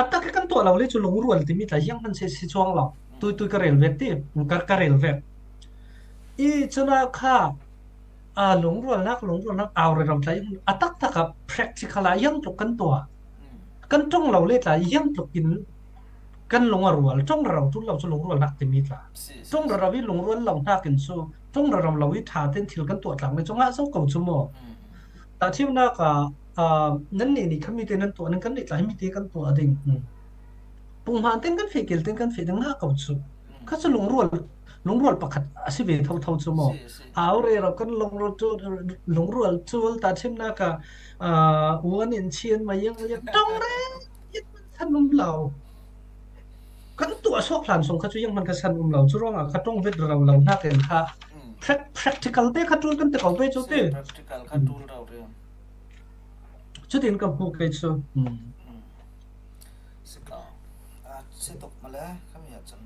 A tak kan tuah lo le chu lungrual te mi tla yang man se si chuang lo. Tui tui ka rel vet ti ka ka rel vet. I chuna kha a lungrualnak lungrualnak au rero tla a tak tak a practical a yang tluk kan tuah. Kan tong lo le tla yang tluk in kan lung a rual tong rau tu lo chu lungrualnak ti mi tla tong rau i lungrual lo hnak in chu tong rau lo i tha ten thil kan tuah tlang le chu ngah zo ko chu maw? Ta thimnak a nan ni ni khami te nan tuah nan kan ni tla mi te kan tuah ding. Pung hman ten kan feh kel ten kan feh ding ngah ko chu. Kha chu lungrual lungrual pakhat a si ve tho tho chu maw? Au rero kan lungrual chu lungrual chu ta thimnak a uan in chian ma yang ma yang tong re. Kan um lo. Kan tuah suak hlan sung kha chu yang man kha san um lo. Chu ruangah kha tong vet rau lo hnak in kha practical te kha tul kan te ko ve chu te. Practical kha tul rau re. Chu tin ka hmu kei chu. Si ka. A si tok ma le ka mi a chun.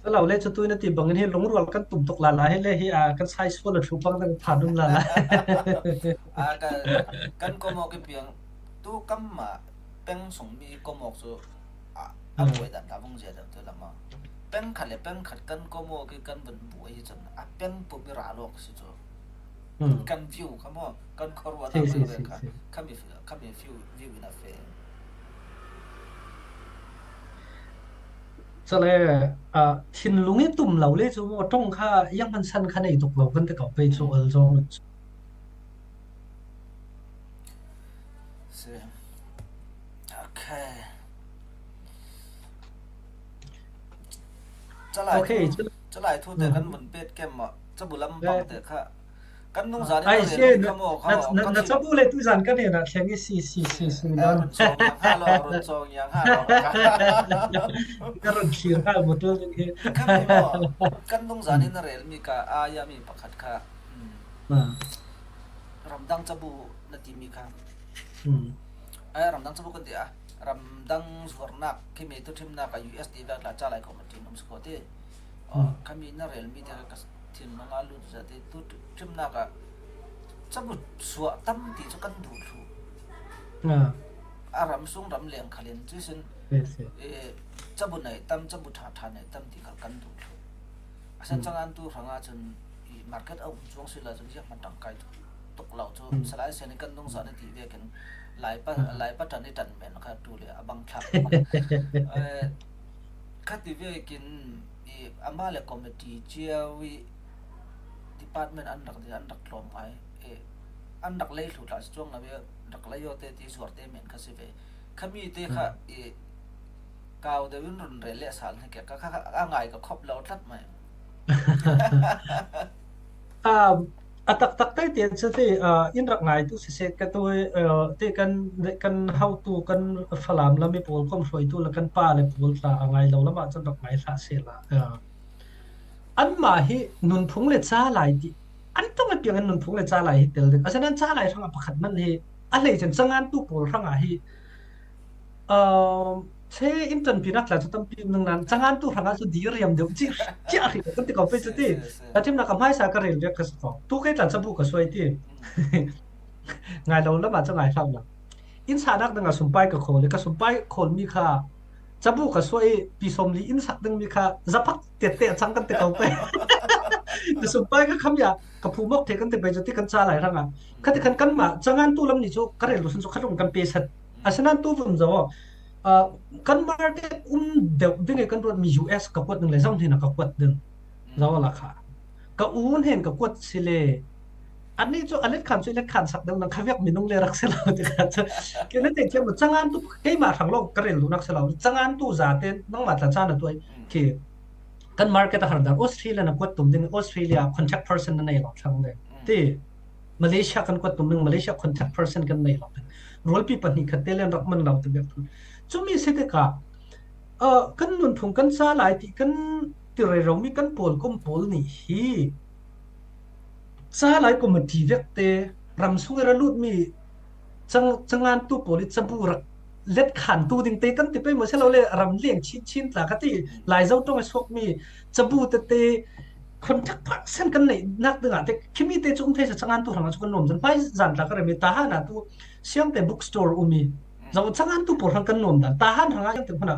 Sa lo le chu tuina ti bangin hi lungrual kan tum tok lala hi le hi a kan sai sual a thu pang kan phan um lala. A ka kan komok i piang tu kam ma peng sung mi komok chu a A buai dan ka vung zia deuh te lama. Peng khat le peng khat kan ko mo ki kan vun buai hi chan a peng pum i ra lok si chu. Hmm. Kan view ka mo, kan khorwa na ka. Kami, kami view, view in a fe. Chale, a, thinlung i tum lo le chu mo tong kha yang man san kha nei tuk lo kan te ka pe chu al zong. Okay. Chalai okay, thu, chalai thu te kan mun pet kem ma, chabu lam pang te kha. Kan nung zani ai se na, na, na chabu le tu zan kan ne na thleng i si, si, si, si na. Run chong yang ha lo, run chong yang ha lo. Ka run thlir ha mo tu ni. Kan nung zani na rel mi ka, a ya mi pakhat kha. Ramdang chabu na ti mi kha. Ai, ramdang chabu kan ti a. Ramdang zuarnak khi me tu thimnak a U S ti vek la chalai committee num sko ti. Kami na rel mi te ka thin nong a lut za te tu thimnak a chabu suah tam ti chu kan duh thlu. A ram sung ram leng khalin chu sin. Chabu nei tam, chabu tha tha nei tam ti kha kan duh thlu. A san changan tu hranga chun i market a um chuang sila chun ziak man tangkai tuk lo chu salai sen i kan dungzan i ti vekin lai pa, lai pa tan i tan men kha tu le a bang thlak. Kha ti vekin i ama le committee chiau i department an rak di an rak tlawm ngai, an rak lei thlu thla si chuang na ve rak lei yo te ti zuar te men kha si ve. Khami te kha i kau deuh in run rel le sal ne ke ka kha a ngai ka khop lo tlat mai. A, a tak tak tai te chu te, a, in rak ngai tu si se ka tu, a, te kan, kan hau tu kan Falam lam i pawl kom hroi tu la kan pa le pawl tla a ngai lo lama chun rak ngai hla se la. A, anmah hi nunphung le chalai ti an tong a piang an nunphung le chalai hi tel ding. A sen an chalai hrang a pakhat man hi a hlei chen changan tu pawl hrang a hi. Aa, che in tanpinak tla chu tampi um nang nan, changan tu hrangah chu diriam deuh chi, chi a hri kan ti ko pe chu ti. Ka thimnak a hmaisa ka rel vek ka si ko. Tu kei tla chabu ka suai ti. Ngai lo lamah chu ngai hlau lo. In sanak dangah sumpai ka khawl, ka sumpai khawl mi kha chabu ka suai pi sawm li in sak ding mi kha zapak tete a chang kan ti ko pe. Ka sumpai ka kham ya, ka phu mawk thei kan ti pe chu ti kan cha lai hrangah. Ka ti khan kanmah changan tu lam ni chu ka rel lo sun chu kha lung kan pe sat. A sanan tu vun zo, a, kan market um deuh ding e kan ruat mi U S ka kuat ding le zong hina ka kuat ding. Zo la kha. Ka un hen ka kuat si le. An ni chu a let khan chu let khan sak deuh nang kha viak minung le rak si lo ti kha chu. Ke na te chiam changan tu keima thang lo ka rel lu nak si lo. Changan tu za te nang ma tla chana tu ai. Ke kan market a har dar Australia na kuat tum ding Australia contact person na nei lo thang le. Ti. Malaysia kan kuat tum ding, Malaysia contact person kan nei lo ding. Rualpi pahnih khat te len rak man lo te bek thun. Chumi si te ka, ah, kan nunphung kan cha lai ti kan ti rero mi kan pawl kum pawl ni hi. Cha lai committee vek te, ram sung ra lut mi chang, changan tu pawl i chabu rak let khan tu ding te kan ti pe mo se lo le ram leng chin chin tla ka ti lai zo tong a suak mi chabu te te contact person kan nei nak ding a te khimi te chu um thei sa changan tu hrang chu kan nuam zan pai zan tla ka remi ta han a tu Siangte bookstore um i zo changan tu pawl hrang kan nuam dan ta han hrang a Siangte hmana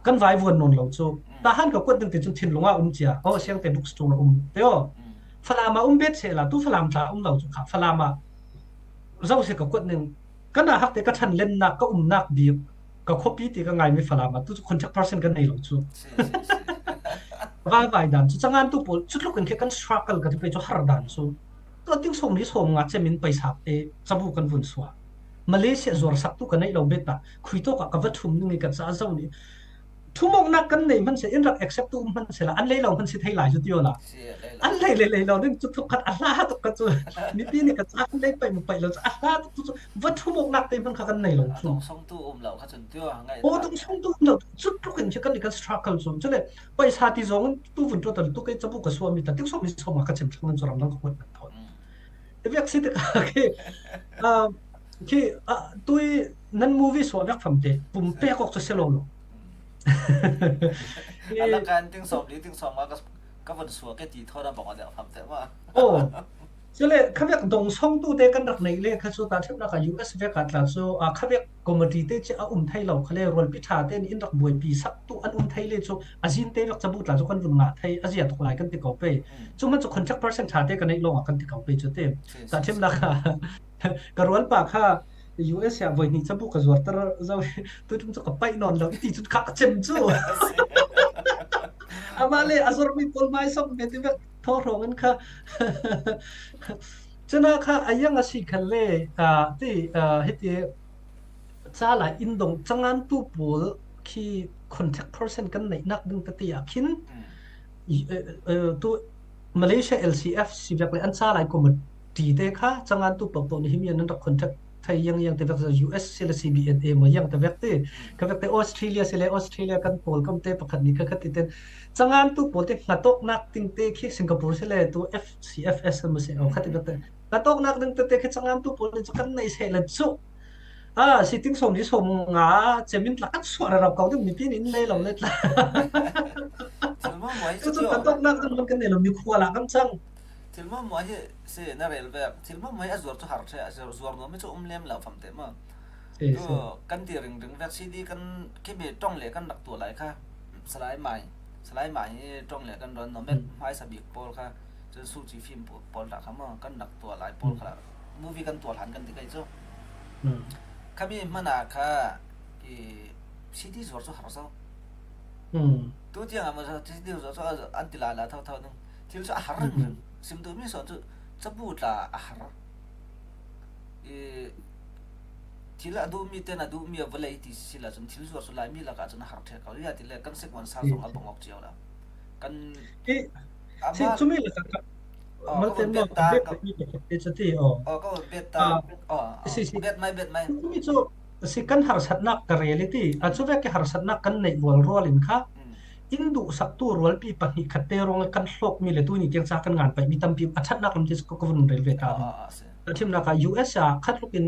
kan vai vuan non lo chu ta han ka kuat ding te chun thinlunga um chia o Siangte bookstore um te o Falama um bet se la tu Falam tla um lo chu kha Falama zo se ka kuat ning kan a hak te ka than len nak ka um nak bik ka khopi ti ka ngai mi Falama tu chu contact person kan nei lo chu. Vai vai dan chu changan tu pawl chu tluk in khe kan struggle ka ti pe chu har dan chu. Tu ting som ni som nga che min paisa te chabu kan vun sua. Malaysia zuar sak tu ka nei lo bet ta khui to ka ka va thum ni ka cha zo ni. Thumok nak kan nei man se in rak accept tu man se la an lei lo man se thei lai chu ti o la. An lei lei lei lo ding chu thuk khat a hla ha tuk ka chu. Mi pi ni ka cha an lei pai mu pai lo chu a hla tuk chu va thumok nak te man kha kan nei lo chu. Song tu um lo kha chun ti o ngai. O tung song tu um lo chu tluk in che kan ni kan struggle chu. Chu le paisa ti zong tu vun tu ta tu ke chabu ka sua mi ta ting som ni som nga ka chem chang nan chu ram dang ka kuat nan thon. Vek si te ka ke. Ah, ki, ah, tui nan movie suah vek fam te pum pe kok chu se lo lo. Ala kan ting som li ting som nga ka ka vun suah ke ti thon a bang a deuh fam te ma. Oh. Chule khavek dong song tu te kan rak nei le kha chu ta themna ka U S vek a tla chu a khavek committee te che a um thei lo kha le rualpi tha te in rak buai pi sak tu an um thei le chu a zin te vek chabu tla chu kan vun nga thei a zia tok lai kan ti ko pe. Chu man chu contact person tha te ka nei lo a kan ti ko pe chu te. Ta themna ka ka rualpa kha U S a voi ni chabu ka zuar tar zau tu tum chu ka pai non lo ti chu kha ka chem chu. Ama le a zuar mi pol mai som me ti vek tho rong an kha. Chuna kha a yang a si khan le a ti a hiti chala in dong changan tu pol khi contact person kan nei nak ding ka ti a khin. Tu Malaysia L C F si vek le an chalai committee te kha changan tu pol pol ni himi an rak contact thei yang yang te vek U S si le C B N A mo yang te vek te ka vek te Australia si le Australia kan pol kam te pakhat ni kha khat ti ten changan tu pol te ngatok nak ting te khi Singapore si le tu F C F S kan mo se o khat ti vek te ngatok nak ting te te khi changan tu pol ni chu kan nei se le chu a si ting som ni som nga chemin tla kan suar rau kau ding mi pin in nei lo le tla. Chu chu ngatok nak ting man kan nei lo mi khua la kan chang. Thil mawmaw hi si na rel vek. Thil mawmaw hi a zuar chu har ṭheh a zuar nuam hi chu um lem lo fam te maw. Tu kan ti ringring vek C D kan kimi ṭawng le kan rak tuah lai kha. Salai mai, salai mai hi ṭawng le kan rawn nawmet hmaisa bik pawl kha. Chun Suchi film pawl ta kha maw kan rak tuah lai pawl kha. Movie kan tuah hlan kan ti kai chu. Khami hmana kha i C D zuar chu har zo. Tu tiang a maw C D zuar chu an ti la la tho tho nung. Thil chu a har ringring. Sim duh mi sawn chu chabu tla a har. I thil a duh mi ten a duh mi a vawlei ti si la chun thil zuar chu lai mi lakah chun a har ṭhek kau. Ria ti le kan sek wan sa zong a bawng awk cio la. Kan si ama chumi lakah ka mal tem lo bet ta bet mi ka ti chati o. Ka bet ta. Si si bet mai bet mai. Chumi chu si kan harsatnak ka reality a chu vek ki harsatnak kan neih rual rual in kha in duhsaktu rualpi pahnih khat te ruang kan hlawk mi le tuni tiang cha kan ngan paih mi tampi a ṭhatnak lam te chu ka vun rel ve ta. A thimnak a U S a khat lukin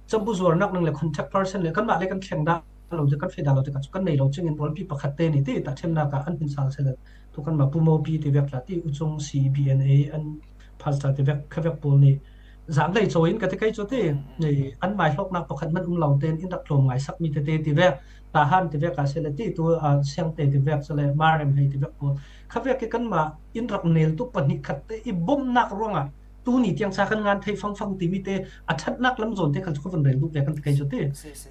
chabu zuarnak nang le contact person le kanmah le kan thleng dah lo te kan feh dah lo te ka chu kan nei lo chingin rualpi pakhat te ni ti ta thimnak a an hin sal se le tu kanmah Pu Mopi ti vek tla ti u chung C B N A an pastor ti vek kha vek pawl ni zang lei chaw in ka ti kai chu ti an mai hlawknak pakhat man um lo ten in rak tlawm ngaisak mi tete ti vek Tahan ti vek a si le ti tu a Siangte ti vek si le Marem hei ti vek pawl kha vek i kanmah in rak nel tu pahnih khat te i bomnak ruangah tuni tiang cha kan ngan thei fangfang ti mi te a ṭhatnak lam zawn te khal chu ka vun rel duh ve kan ti kai chu ti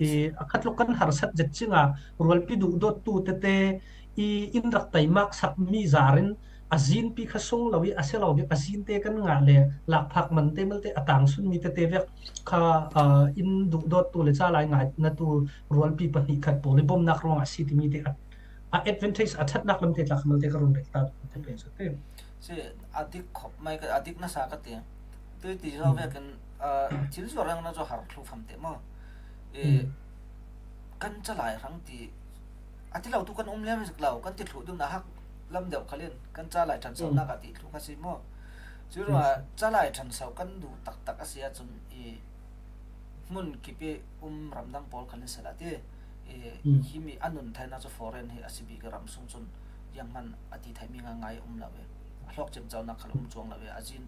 i a khat lawk kan harsat zet chinga rualpi duhdawt tu tete i in rak taimak sak mi zarin a zinpi kha sung lo i a si lo bik a zinte kan ngah le lakphak man te malte a tangsun mi tete vek kha in duhdawt tu le cha lai ngai na tu rualpi pahnih khat pawl i bomnak ruang a si ti mi te a advantage a ṭhatnak lam te tla kha malte ka run rek ta te pe chu te. Si a dik khop mai ka a dik nasa ka ti. Tui ti zo vekin thil zuar rang na chu har thlu fam te maw. Kan chalai rang ti a ti lo tu kan um lem zik lo kan ti thluh dum na hak lam deuh khalin kan chalai ṭhan saunak a ti thluh kha si maw. Chu ruah chalai ṭhan sau kan duh taktak a si a chun i hmun kipi um ramdang pawl khalin sela ti i himi a nun thaina chu foreign hi a si bik ram sung chun yang hman a ti thei mi nga ngai um lo e a hlawk chem chaunak khal um chuang lo e a zin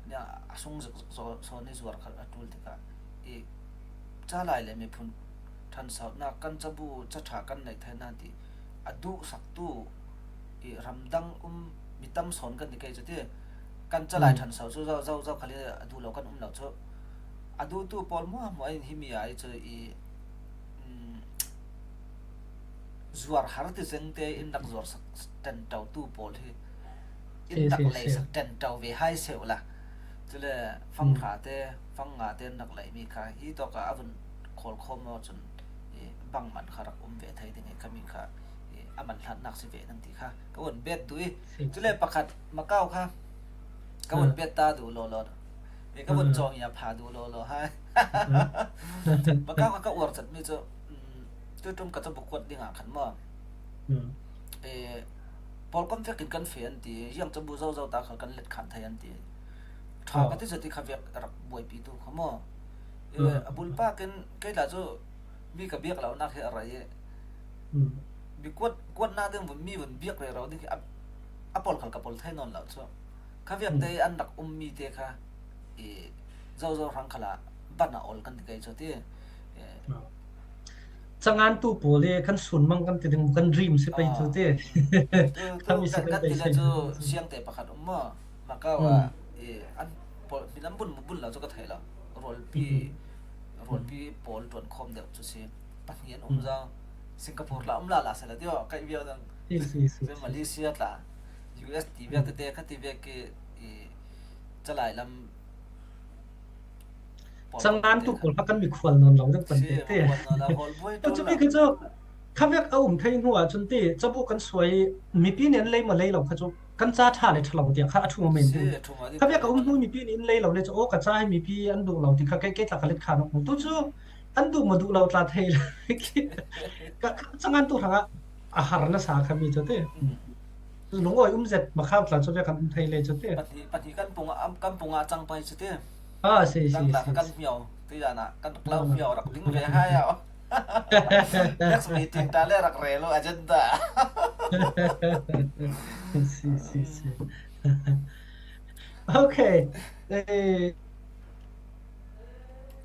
nia a sung zik zik saw ni zuar khal a tul tikah i chalai le miphun ṭhan saunak kan chabu chaṭha kan neih theihna ti a duhsaktu i ramdang um mi tam sawn kan ti kei chu ti kan chalai ṭhan sau chu zo zo zo khali a duh lo kan um lo chu a duhtu pawl muahmuah in himi ai chu i zuar har ti zeng te in rak zuar sak ṭan ṭo tu pawl hi in rak lei sak ṭan ṭo ve hai seuh la. Chule fang hra te fang nga te in rak lei mi kha hi tawka a vun khawl khawm aw chun bang man kha rak um ve thei ding i kha mi kha a man hlatnak si ve nang ti kha ka vun bet duh i. Chule pakhat Macau kha ka vun bet ta duh law law. Ka vun cawng i a pha duh law law hai. Macau kha ka uar chat mi chu tu ṭum ka cabu kuat dingah khan maw pawlkom vekin kan fe an ti hiang cabu zo zo ta kha kan let khan thei an ti. Ṭha ka ti zati kha vek rak buaipi tu kha maw. A bulpa ken kei la chu mi ka biak lo nak hi a rai e. Mi kuat kuat nak ding vun mi vun biak rero ding hi a pawl khal ka pawl thei nawn lo chu kha vek te an rak um mi te kha i, Zozo hrang khalah ban a ol kan ti kei chu ti. Eh, Changan tu pawl hi kan sun mang kan ti ding, kan dream si pei chu ti. Tu, tu, kan, kan ti le chu siangte pakhat um maw. Macau ah, i, an pawl, minam bun, bun lo chu ka thei lo. Rualpi, rualpi pawl tuan khawm deuh chu si. Pahnih an um zo. Singapore tla um la la se la ti aw, kai viau dang. Malaysia tla, U S ti viau te te, ka ti viau ki, i, chalai lam Changan tu pawl kha kan mikhual nawn lo deuh kan ti te. Chu mi kha chu kha vek a um thei hnu ah chun ti, chabu kan suai, mipi nen lei ma lei lo kha chu kan cha tha le tha lo ti kha a thum a men ti. Kha vek a um hnu mipi nen lei lo le chu, aw, ka cha hi mipi an duh lo ti kha kei, kei tla ka let kha no. Tu chu an duh ma duh lo tla thei lo. Ka, ka Changan tu hrang a, a har na sa kha mi chu ti. Lungawi um zet ma kha tla chu vek kan um thei le chu ti. Pahnih, pahnih kan pung a, kan pung a chang pai chu ti. Ah, si, si, si. Kan miau ti dan a, kan klau miau rak ding ve hai a. Next meeting ta le rak rel lo agenda. Si, si, si. Okay. Eh,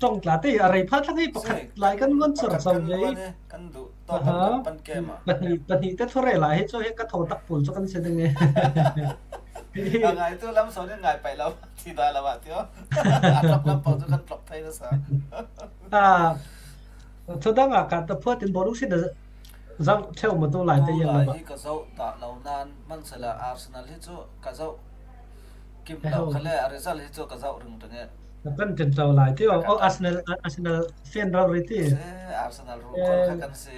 tong tla te a rei phat lang hi pakhat lai kan ngon char chau ve. Kan du to kan pan kem a. Pahnih, pahnih te thore lai hi chu hi ka tho tak pul chu kan se ding e. A ngai tu lam so ni ngai pai lo. Ti da lo ba ti o. A tlok lam pau chu kan tlok thei na sa. Ah, thu dang a ka ta phuat in bol u si da zau theu ma tu lai te yang lo ba. Hi ka zau ta lo nan man sa la Arsenal hi chu ka zau kim lo kha le a result hi chu ka zau ring ring e. Kan tin tau lai ti o. Oh, Arsenal, Arsenal fan rau ri ti. Arsenal ru kol kha kan si.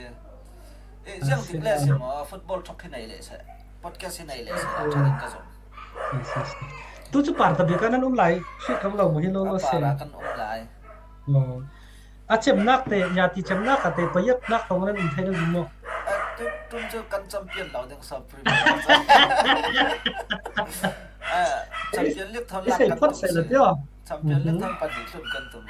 Eh, ziang tik le si mo, football thok hi nei le se. Podcast hi nei le se. Ka zong. Tu chu par ta bi kan an um lai. Si kam lo mo hi lo lo se. Kan um lai. A chemnak te, ya ti chemnak a te, payatnak tong nan um thei lo mo. Tu, tu chu kan champion lo ding sa Premier. Champion League thon la kan tum se. Champion League thon pan ni thun kan tum.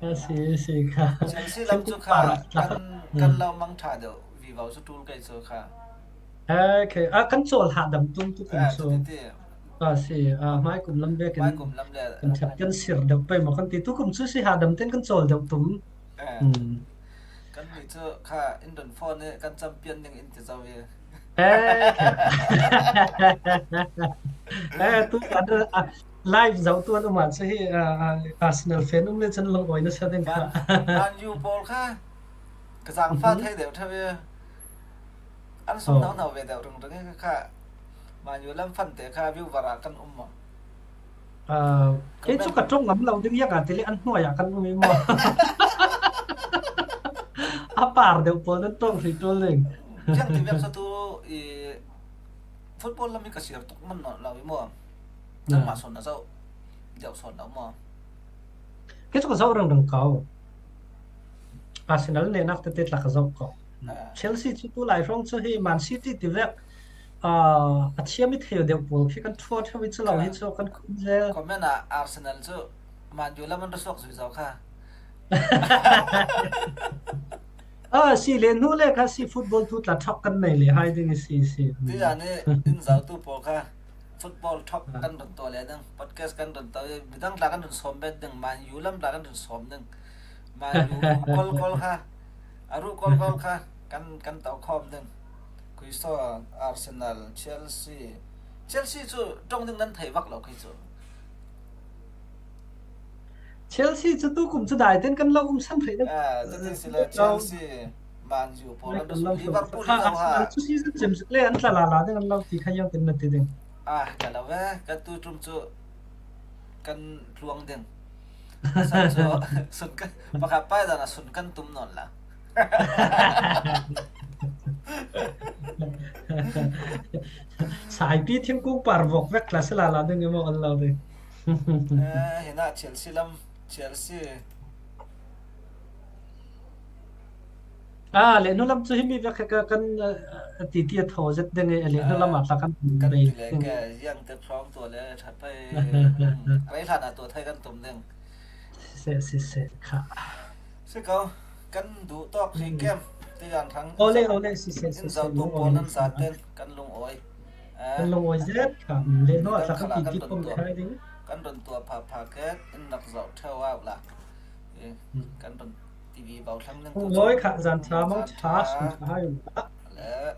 A si, si kha. Chelsea lam chu kha kan, kan lo mang tha deuh. Vivo chu tul kai chu kha. Okay. A kan chawl ha dam tum tu kum chu. A si, a, mai kum lam ve kan, mai kum lam le kan thak kan sir deuh pai ma kan ti tu kum chu si ha dam ten kan chawl deuh tum. Kan ni chu kha in don phone kan champion ding in ti zau e. Eh, tu kan, a, live zau tu an um a chu hi, a, a, Arsenal fan um le chan long oi na sa ding kha. Man U pawl kha ka zang fa thei deuh tha ve. An sum nau nau ve deuh rung rung e kha. Man U lam fan te kha view vara kan um ma. Kei chu ka tong ngam lo ding yak a ti le an hnuai a kan um i maw. A par deuh pawl nan tong hri tul ding. Ziang ti vek sa tu i football lam i ka siar tuk man nawn lo i maw. Nangmah sawn na zau deuh sawn lo maw. Kei chu ka zau rang rang kau. Arsenal ne nak te te tla ka zau kau. Chelsea chu tu lai hrong chu hi Man City ti vek. A thiam i thei deuh pawl khi kan thuat theu i chu lo hi chu kan khum zel. Comment a Arsenal chu Man U lam an ra suak zui zo kha. A si le hnu le kha si football tu tla thok kan nei le hai ding i si si. Ti ya ni in zau tu pawl kha football thok kan run to le ding, podcast kan run to, midang tla kan run som bet ding, Man U lam tla kan run som ding. Man U kol kol kha. A ru kol kol kha kan, kan tau khawm ding. Khuisaw, Arsenal, Chelsea. Chelsea chu tong ding nan thei vak lo khi chu. Chelsea chu tu kum chu dai ten kan lo um san thei ding. Ah, tu ti si la Chelsea, Man U pawl an lo Liverpool ha. Chu season chem sik le an tla la la ding an lo ti kha yang tin na ti ding. Ah, ka lo ve, ka tu tum chu kan tluang ding. Sun kan, pakhat pai dan a sun kan tum nawn la. Saipi thingkung par vok vek la sila la ding i maw an lo ding. Eh, hina Chelsea lam, Chelsea. A, le hnu lam chu hi mi vek kha kan, eh, ti ti a thaw zet ding e, le hnu lam a tla kan kan bei ti le ding. Ka ziang te thlawng tua le that pai. Rei hlan a tua thai kan tum ding. Se, se, se, kha. Se kau, kan duh tawk hi kem, ti dan thang. Ole, ole, se, se, se, in zau tu pawl nan sa ten kan lung oi. Kan lungawi zet kha, le no a tla kan ti ti pom hai ding. Kan run tua pha pha ke in rak zau theu au la. Kan run T V bau thlang ning. Kong loi kha zan tha mau tha sung tha hai u la. Le